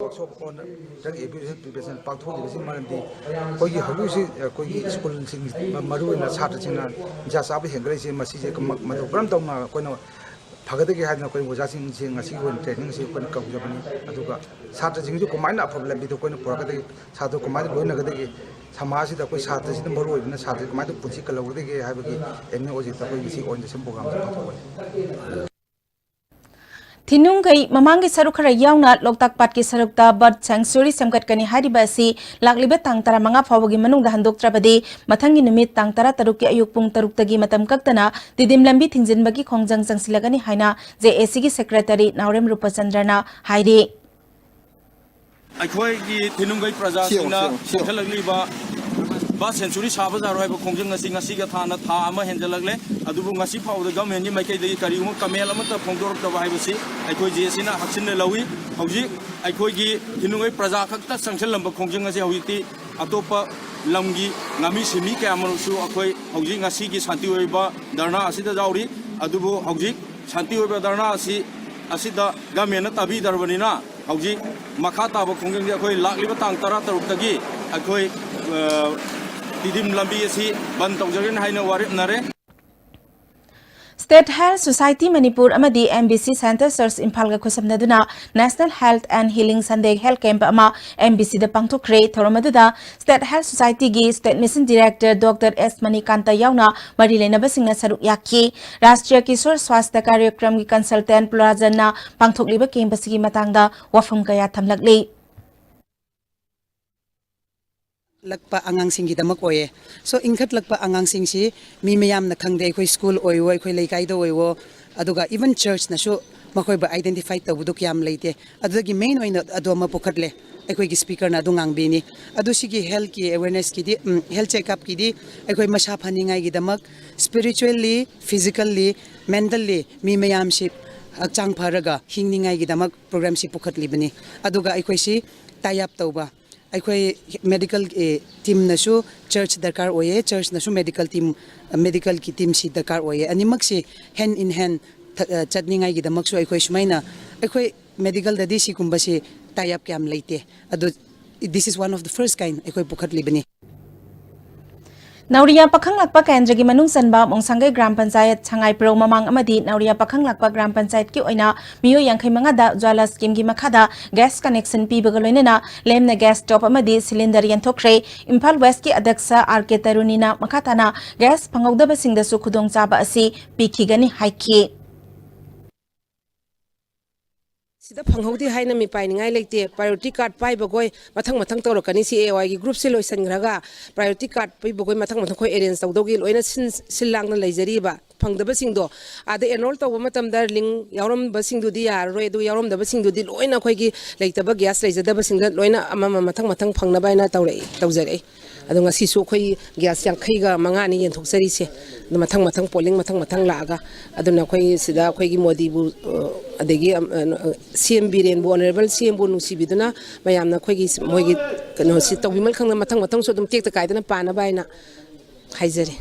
Workshop on drug abuse prevention ꯄꯥꯡꯊꯣꯛꯂꯤꯕꯁꯤ ꯃꯔꯝꯗꯤ ꯑꯩꯈꯣꯏꯒꯤ ꯍꯧꯖꯤꯛ ꯍꯧꯖꯤꯛ ꯑꯩꯈꯣꯏꯒꯤ ꯁ꯭ꯀꯨꯜꯁꯤꯡ, ꯃꯔꯨꯑꯣꯏꯅ ꯁꯥꯇ꯭ꯔꯁꯤꯡꯅ ꯅꯤꯁꯥ ꯆꯥꯕ ꯍꯦꯟꯒꯠꯂꯛꯏꯁꯦ, ꯃꯁꯤꯁꯦ ꯀꯃ-, ꯃꯇꯧ ꯀꯔꯝ ꯇꯧꯅ ꯑꯩꯈꯣꯏꯅ ꯐꯒꯗꯒꯦ ꯍꯥꯏꯗꯅ ꯑꯩꯈꯣꯏ ꯑꯣꯖꯥꯁꯤꯡꯁꯦ ꯉꯁꯤꯒꯤ ꯑꯣꯏꯅ training ꯑꯁꯤ ꯑꯩꯈꯣꯏꯅ ꯀꯧꯖꯕꯅꯤ꯫ ꯑꯗꯨꯒ ꯁꯥꯇ꯭ꯔꯁꯤꯡꯁꯨ ꯀꯃꯥꯏꯅ ꯑꯐꯕ ꯂꯝꯕꯤꯗ ꯑꯩꯈꯣꯏꯅ ꯄꯨꯔꯛꯀꯗꯒꯦ, ꯁꯥꯇ꯭ꯔ ꯀꯃꯥꯏꯅ ꯂꯣꯏꯅꯒꯗꯒꯦ, ꯁꯃꯥꯖꯁꯤꯗ ꯑꯩꯈꯣꯏ ꯁꯥꯇ꯭ꯔꯁꯤꯅ ꯃꯔꯨ ꯑꯣꯏꯕꯅ ꯁꯥꯇ꯭ꯔ ꯀꯃꯥꯏꯅ ꯄꯨꯟꯁꯤ ꯀꯜꯍꯧꯒꯗꯒꯦ ꯍꯥꯏꯕꯒꯤ aim ꯅ ꯑꯣꯏꯖꯕꯗ ꯑꯩꯈꯣꯏ ꯉꯁꯤ orientation program ꯑꯁꯤ ꯄꯥꯡꯊꯣꯛꯄꯅꯤ꯫ ꯊꯤꯅꯨꯡꯒꯩ ꯃꯃꯥꯡꯒꯤ ꯁꯔꯨꯛ ꯈꯔ ꯌꯥꯎꯅ ꯂꯣꯛꯇꯥꯛ ꯄꯥꯠꯀꯤ ꯁꯔꯨꯛꯇ bird sanctuary ꯁꯦꯝꯒꯠꯀꯅꯤ ꯍꯥꯏꯔꯤꯕ ꯑꯁꯤ ꯂꯥꯛꯂꯤꯕ ꯇꯥꯡ ꯇꯔꯥꯃꯉꯥ ꯐꯥꯎꯕꯒꯤ ꯃꯅꯨꯡꯗ ꯍꯟꯗꯣꯛꯇ꯭ꯔꯕꯗꯤ ꯃꯊꯪꯒꯤ ꯅꯨꯃꯤꯠ ꯇꯥꯡ ꯇꯔꯥꯇꯔꯨꯛꯀꯤ ꯑꯌꯨꯛ ꯄꯨꯡ ꯇꯔꯨꯛꯇꯒꯤ ꯃꯇꯝ ꯀꯛꯇꯅ ꯇꯤꯗꯤꯝ ꯂꯝꯕꯤ ꯊꯤꯡꯖꯤꯟꯕꯒꯤ ꯈꯣꯡꯖꯪ ꯆꯪꯁꯤꯜꯂꯒꯅꯤ ꯍꯥꯏꯅ J A Cꯒꯤ secretary ꯅꯥꯎꯔꯦꯝ ꯔꯨꯄꯆꯟꯗ꯭ꯔꯅ ꯍꯥꯏꯔꯤ꯫ ꯑꯩꯈꯣꯏꯒꯤ ꯊꯤꯅꯨꯡꯒꯩ ꯄ꯭ꯔꯖꯥꯁꯤꯡꯅ ꯁꯤꯌꯣ, ꯁꯤꯌꯣ, ꯁꯤꯌꯣ꯫ ꯆꯦꯟꯈꯠꯂꯛꯂꯤꯕ bird sanctuary ꯁꯥꯕ ꯌꯥꯔꯣꯏ ꯍꯥꯏꯕ ꯈꯣꯡꯖꯪ ꯑꯁꯤ ꯉꯁꯤꯒ ꯊꯥꯅ ꯊꯥ ꯑꯃ ꯍꯦꯟꯖꯜꯂꯛꯂꯦ꯫ ꯑꯗꯨꯕꯨ ꯉꯁꯤ ꯐꯥꯎꯕꯗ governmentꯀꯤ ꯃꯥꯏꯀꯩꯗꯒꯤ ꯀꯔꯤꯒꯨꯝꯕ ꯀꯃꯦꯟ ꯑꯃꯠꯇ ꯐꯣꯡꯗꯣꯔꯛꯇꯕ ꯍꯥꯏꯕꯁꯤ ꯑꯩꯈꯣꯏ J Aꯁꯤꯅ ꯍꯛꯆꯤꯟꯅ ꯂꯧꯏ꯫ ꯍꯧꯖꯤꯛ ꯑꯩꯈꯣꯏꯒꯤ ꯊꯤꯅꯨꯡꯒꯩ ꯄ꯭ꯔꯖꯥ ꯈꯛꯇ ꯆꯪꯁꯤꯜꯂꯝꯕ ꯈꯣꯡꯖꯪ ꯑꯁꯤ ꯍꯧꯖꯤꯛꯇꯤ ꯑꯇꯣꯞꯄ ꯂꯝꯒꯤ ꯉꯥꯃꯤ ꯁꯤꯃꯤ ꯀꯌꯥ ꯑꯃꯁꯨ ꯑꯩꯈꯣꯏ ꯍꯧꯖꯤꯛ ꯉꯁꯤꯒꯤ ꯁꯥꯟꯇꯤ ꯑꯣꯏꯕ ꯙꯔꯅꯥ ꯑꯁꯤꯗ ꯌꯥꯎꯔꯤ꯫ ꯑꯗꯨꯕꯨ ꯍꯧꯖꯤꯛ ꯁꯥꯟꯇꯤ ꯑꯣꯏꯕ ꯙꯔꯅꯥ ꯑꯁꯤ, ꯑꯁꯤꯗ governmentꯅ ꯇꯥꯕꯤꯗ꯭ꯔꯕꯅꯤꯅ ꯍꯧꯖꯤꯛ ꯃꯈꯥ ꯇꯥꯕ ꯈꯣꯡꯖꯪꯗꯤ ꯑꯩꯈꯣꯏ ꯂꯥꯛꯂꯤꯕ ꯇꯥꯡ ꯇꯔꯥꯇꯔꯨꯛꯇꯒꯤ ꯑꯩꯈꯣꯏ, ꯑ, ꯇꯤꯗꯤꯝ ꯂꯝꯕꯤ ꯑꯁꯤ ꯕꯟ ꯇꯧꯖꯒꯅꯤ ꯍꯥꯏꯅ ꯋꯥꯔꯦꯞꯅꯔꯦ꯫ State Health Society ꯃꯅꯤꯄꯨꯔ ꯑꯃꯗꯤ M B C Centre Church ꯏꯝꯐꯥꯜꯒ ꯈꯨꯠꯁꯝꯅꯗꯨꯅ National Health and Healing Sunday Health Camp ꯑꯃ M B Cꯗ ꯄꯥꯡꯊꯣꯛꯈ꯭ꯔꯦ꯫ ꯊꯧꯔꯝ ꯑꯗꯨꯗ State Health Societyꯒꯤ State Mission Director Doctor S Manikanta ꯌꯥꯎꯅ ꯃꯔꯤ ꯂꯩꯅꯕꯁꯤꯡꯅ ꯁꯔꯨꯛ ꯌꯥꯈꯤ꯫ ꯔꯥꯁꯇ꯭ꯔꯤꯌ ꯀꯤꯁꯣꯔ ꯁ꯭ꯋꯥꯁꯊ꯭ꯌ ꯀꯥꯔꯌꯀ꯭ꯔꯝꯒꯤ consultant ꯄ꯭ꯂꯨꯔꯥꯖꯟꯅ ꯄꯥꯡꯊꯣꯛꯂꯤꯕ camp ꯑꯁꯤꯒꯤ ꯃꯇꯥꯡꯗ ꯋꯥꯐꯝ ꯀꯌꯥ ꯊꯝꯂꯛꯂꯤ꯫ ꯂꯛꯄ ꯑꯉꯥꯡꯁꯤꯡꯒꯤꯗꯃꯛ ꯑꯣꯏꯌꯦ꯫ So, ꯏꯟꯈꯠꯂꯛꯄ ꯑꯉꯥꯡꯁꯤꯡꯁꯤ ꯃꯤ ꯃꯌꯥꯝꯅ ꯈꯪꯗꯦ, ꯑꯩꯈꯣꯏ school ꯑꯣꯏꯋꯣ, ꯑꯩꯈꯣꯏ ꯂꯩꯀꯥꯏꯗ ꯑꯣꯏꯋꯣ, ꯑꯗꯨꯒ even churchꯅꯁꯨ ꯃꯈꯣꯏꯕꯨ identify ꯇꯧꯕꯗꯨ ꯀꯌꯥꯝ ꯂꯩꯇꯦ꯫ ꯑꯗꯨꯗꯒꯤ main ꯑꯣꯏꯅ ꯑꯗꯨ ꯑꯃ ꯄꯨꯈꯠꯂꯦ, ꯑꯩꯈꯣꯏꯒꯤ speakerꯅ ꯑꯗꯨ ꯉꯥꯡꯕꯤꯅꯤ꯫ ꯑꯗꯨ ꯁꯤꯒꯤ healthꯀꯤ awarenessꯀꯤꯗꯤ, ꯎꯝ, health checkupꯀꯤꯗꯤ ꯑꯩꯈꯣꯏ ꯃꯁꯥ ꯐꯅꯤꯡꯉꯥꯏꯒꯤꯗꯃꯛ, spiritually, physically, mentally ꯃꯤ ꯃꯌꯥꯝꯁꯤ ꯍꯛꯆꯥꯡ ꯐꯔꯒ ꯍꯤꯡꯅꯤꯡꯉꯥꯏꯒꯤꯗꯃꯛ programꯁꯤ ꯄꯨꯈꯠꯂꯤꯕꯅꯤ꯫ ꯑꯗꯨꯒ ꯑꯩꯈꯣꯏꯁꯤ tie up ꯇꯧꯕ, ꯑꯩꯈꯣꯏ medical, ꯑꯦ, teamꯅꯁꯨ church ꯗꯔꯀꯥꯔ ꯑꯣꯏꯌꯦ, churchꯅꯁꯨ medical team, medicalꯒꯤ teamꯁꯤ ꯗꯔꯀꯥꯔ ꯑꯣꯏꯌꯦ꯫ ꯑꯅꯤꯃꯛꯁꯤ hand in hand ꯊ-, ꯑ, ꯆꯠꯅꯤꯡꯉꯥꯏꯒꯤꯗꯃꯛꯁꯨ ꯑꯩꯈꯣꯏ ꯁꯨꯃꯥꯏꯅ, ꯑꯩꯈꯣꯏ medicalꯗꯗꯤ ꯁꯤꯒꯨꯝꯕꯁꯤ tie up ꯀꯌꯥꯝ ꯂꯩꯇꯦ꯫ ꯑꯗꯨ this is one of the first kind ꯑꯩꯈꯣꯏ ꯄꯨꯈꯠꯂꯤꯕꯅꯤ꯫ ꯅꯧꯔꯤꯌꯥ ꯄꯥꯈꯪꯂꯥꯛꯄ ꯀꯦꯟꯗ꯭ꯔꯒꯤ ꯃꯅꯨꯡ ꯆꯟꯕ ꯃꯣꯡꯁꯥꯡꯒꯩ ꯒ꯭ꯔꯥꯝ ꯄꯟꯆꯥꯌꯠ, ꯁꯉꯥꯏꯄ꯭ꯔꯧ ꯃꯃꯥꯡ ꯑꯃꯗꯤ ꯅꯧꯔꯤꯌꯥ ꯄꯥꯈꯪꯂꯥꯛꯄ ꯒ꯭ꯔꯥꯝ ꯄꯟꯆꯥꯌꯠꯀꯤ ꯑꯣꯏꯅ ꯃꯤꯑꯣꯏ ꯌꯥꯡꯈꯩ ꯃꯉꯥꯗ ꯎꯖ꯭ꯋꯥꯂꯥ schemeꯒꯤ ꯃꯈꯥꯗ gas connection ꯄꯤꯕꯒ ꯂꯣꯏꯅꯅ ꯂꯦꯝꯅ gas stove ꯑꯃꯗꯤ cylinder ꯌꯦꯟꯊꯣꯛꯈ꯭ꯔꯦ꯫ ꯏꯝꯐꯥꯜ Westꯀꯤ ꯑꯗ꯭ꯌꯛꯁ R K ꯇꯔꯨꯅꯤꯅ ꯃꯈꯥ ꯇꯥꯅ gas ꯐꯪꯍꯧꯗꯕꯁꯤꯡꯗꯁꯨ ꯈꯨꯗꯣꯡꯆꯥꯕ ꯑꯁꯤ ꯄꯤꯈꯤꯒꯅꯤ ꯍꯥꯏꯈꯤ꯫ ꯁꯤꯗ ꯐꯪꯍꯧꯗꯦ ꯍꯥꯏꯅ ꯃꯤꯄꯥꯏꯅꯤꯡꯉꯥꯏ ꯂꯩꯇꯦ꯫ ꯄ꯭ꯔꯥꯏꯌꯣꯔꯤꯇꯤ ꯀꯥꯔꯗ ꯄꯥꯏꯕꯈꯣꯏ ꯃꯊꯪ ꯃꯊꯪ ꯇꯧꯔꯛꯀꯅꯤ꯫ ꯁꯤ ꯑꯦ ꯋꯥꯏꯒꯤ ꯒ꯭ꯔꯨꯞꯁꯦ ꯂꯣꯏꯁꯤꯟꯈ꯭ꯔꯒ ꯄ꯭ꯔꯥꯏꯌꯣꯔꯤꯇꯤ ꯀꯥꯔꯗ ꯄꯤꯕꯈꯣꯏ ꯃꯊꯪ ꯃꯊꯪ ꯑꯩꯈꯣꯏ ꯑꯦꯔꯦꯟꯖ ꯇꯧꯗꯧꯒꯤ ꯂꯣꯏꯅ ꯁꯤꯟ ꯁꯤꯜ ꯂꯥꯡꯅ ꯂꯩꯖꯔꯤꯕ꯫ ꯐꯪꯗꯕꯁꯤꯡꯗꯣ ꯑꯥꯗ ꯑꯦꯟꯔꯣꯜ ꯇꯧꯕ ꯃꯇꯝꯗ ꯂꯤꯡ ꯌꯥꯎꯔꯝꯕꯁꯤꯡꯗꯨꯗꯤ ꯌꯥꯔꯔꯣꯏ꯫ ꯑꯗꯨ ꯌꯥꯎꯔꯝꯗꯕꯁꯤꯡꯗꯨꯗꯤ ꯂꯣꯏꯅ ꯑꯩꯈꯣꯏꯒꯤ ꯂꯩꯇꯕ ꯒ꯭ꯌꯥꯁ ꯂꯩꯖꯗꯕꯁꯤꯡꯗ ꯂꯣꯏꯅ ꯑꯃꯃꯝ ꯃꯊꯪ ꯃꯊꯪ ꯐꯪꯅꯕ ꯍꯥꯏꯅ ꯇꯧꯔꯛꯏ, ꯇꯧꯖꯔꯛꯏ꯫ ꯑꯗꯣ ꯉꯁꯤꯁꯨ ꯑꯩꯈꯣꯏ ꯒ꯭ꯌꯥꯁ ꯌꯥꯡꯈꯩꯒ ꯃꯉꯥꯅꯤ ꯌꯦꯟꯊꯣꯛꯆꯔꯤꯁꯦ꯫ ꯑꯗꯣ ꯃꯊꯪ ꯃꯊꯪ ꯄꯣꯂꯤꯡ ꯃꯊꯪ ꯃꯊꯪ ꯂꯥꯛꯑꯒ, ꯑꯗꯨꯅ ꯑꯩꯈꯣꯏ ꯁꯤꯗ ꯑꯩꯈꯣꯏꯒꯤ ꯃꯣꯗꯤꯕꯨ, ꯑ, ꯑꯗꯒꯤ, ꯑꯝ, ꯑ, ꯁꯤ ꯑꯦꯝ ꯕꯤꯔꯦꯟꯕꯨ, ꯑꯣꯅꯔꯦꯕꯜ ꯁꯤ ꯑꯦꯝꯕꯨ ꯅꯨꯡꯁꯤꯕꯤꯗꯨꯅ ꯃꯌꯥꯝꯅ ꯑꯩꯈꯣꯏꯒꯤ ꯃꯣꯏꯒꯤ ꯀꯩꯅꯣꯁꯤ ꯇꯧꯕꯤꯃꯜ ꯈꯪꯗꯅ ꯃꯊꯪ ꯃꯊꯪꯁꯨ ꯑꯗꯨꯝ ꯇꯦꯛꯇ ꯀꯥꯏꯗꯅ ꯄꯥꯅꯕ ꯍꯥꯏꯅ ꯍꯥꯏꯖꯔꯤ꯫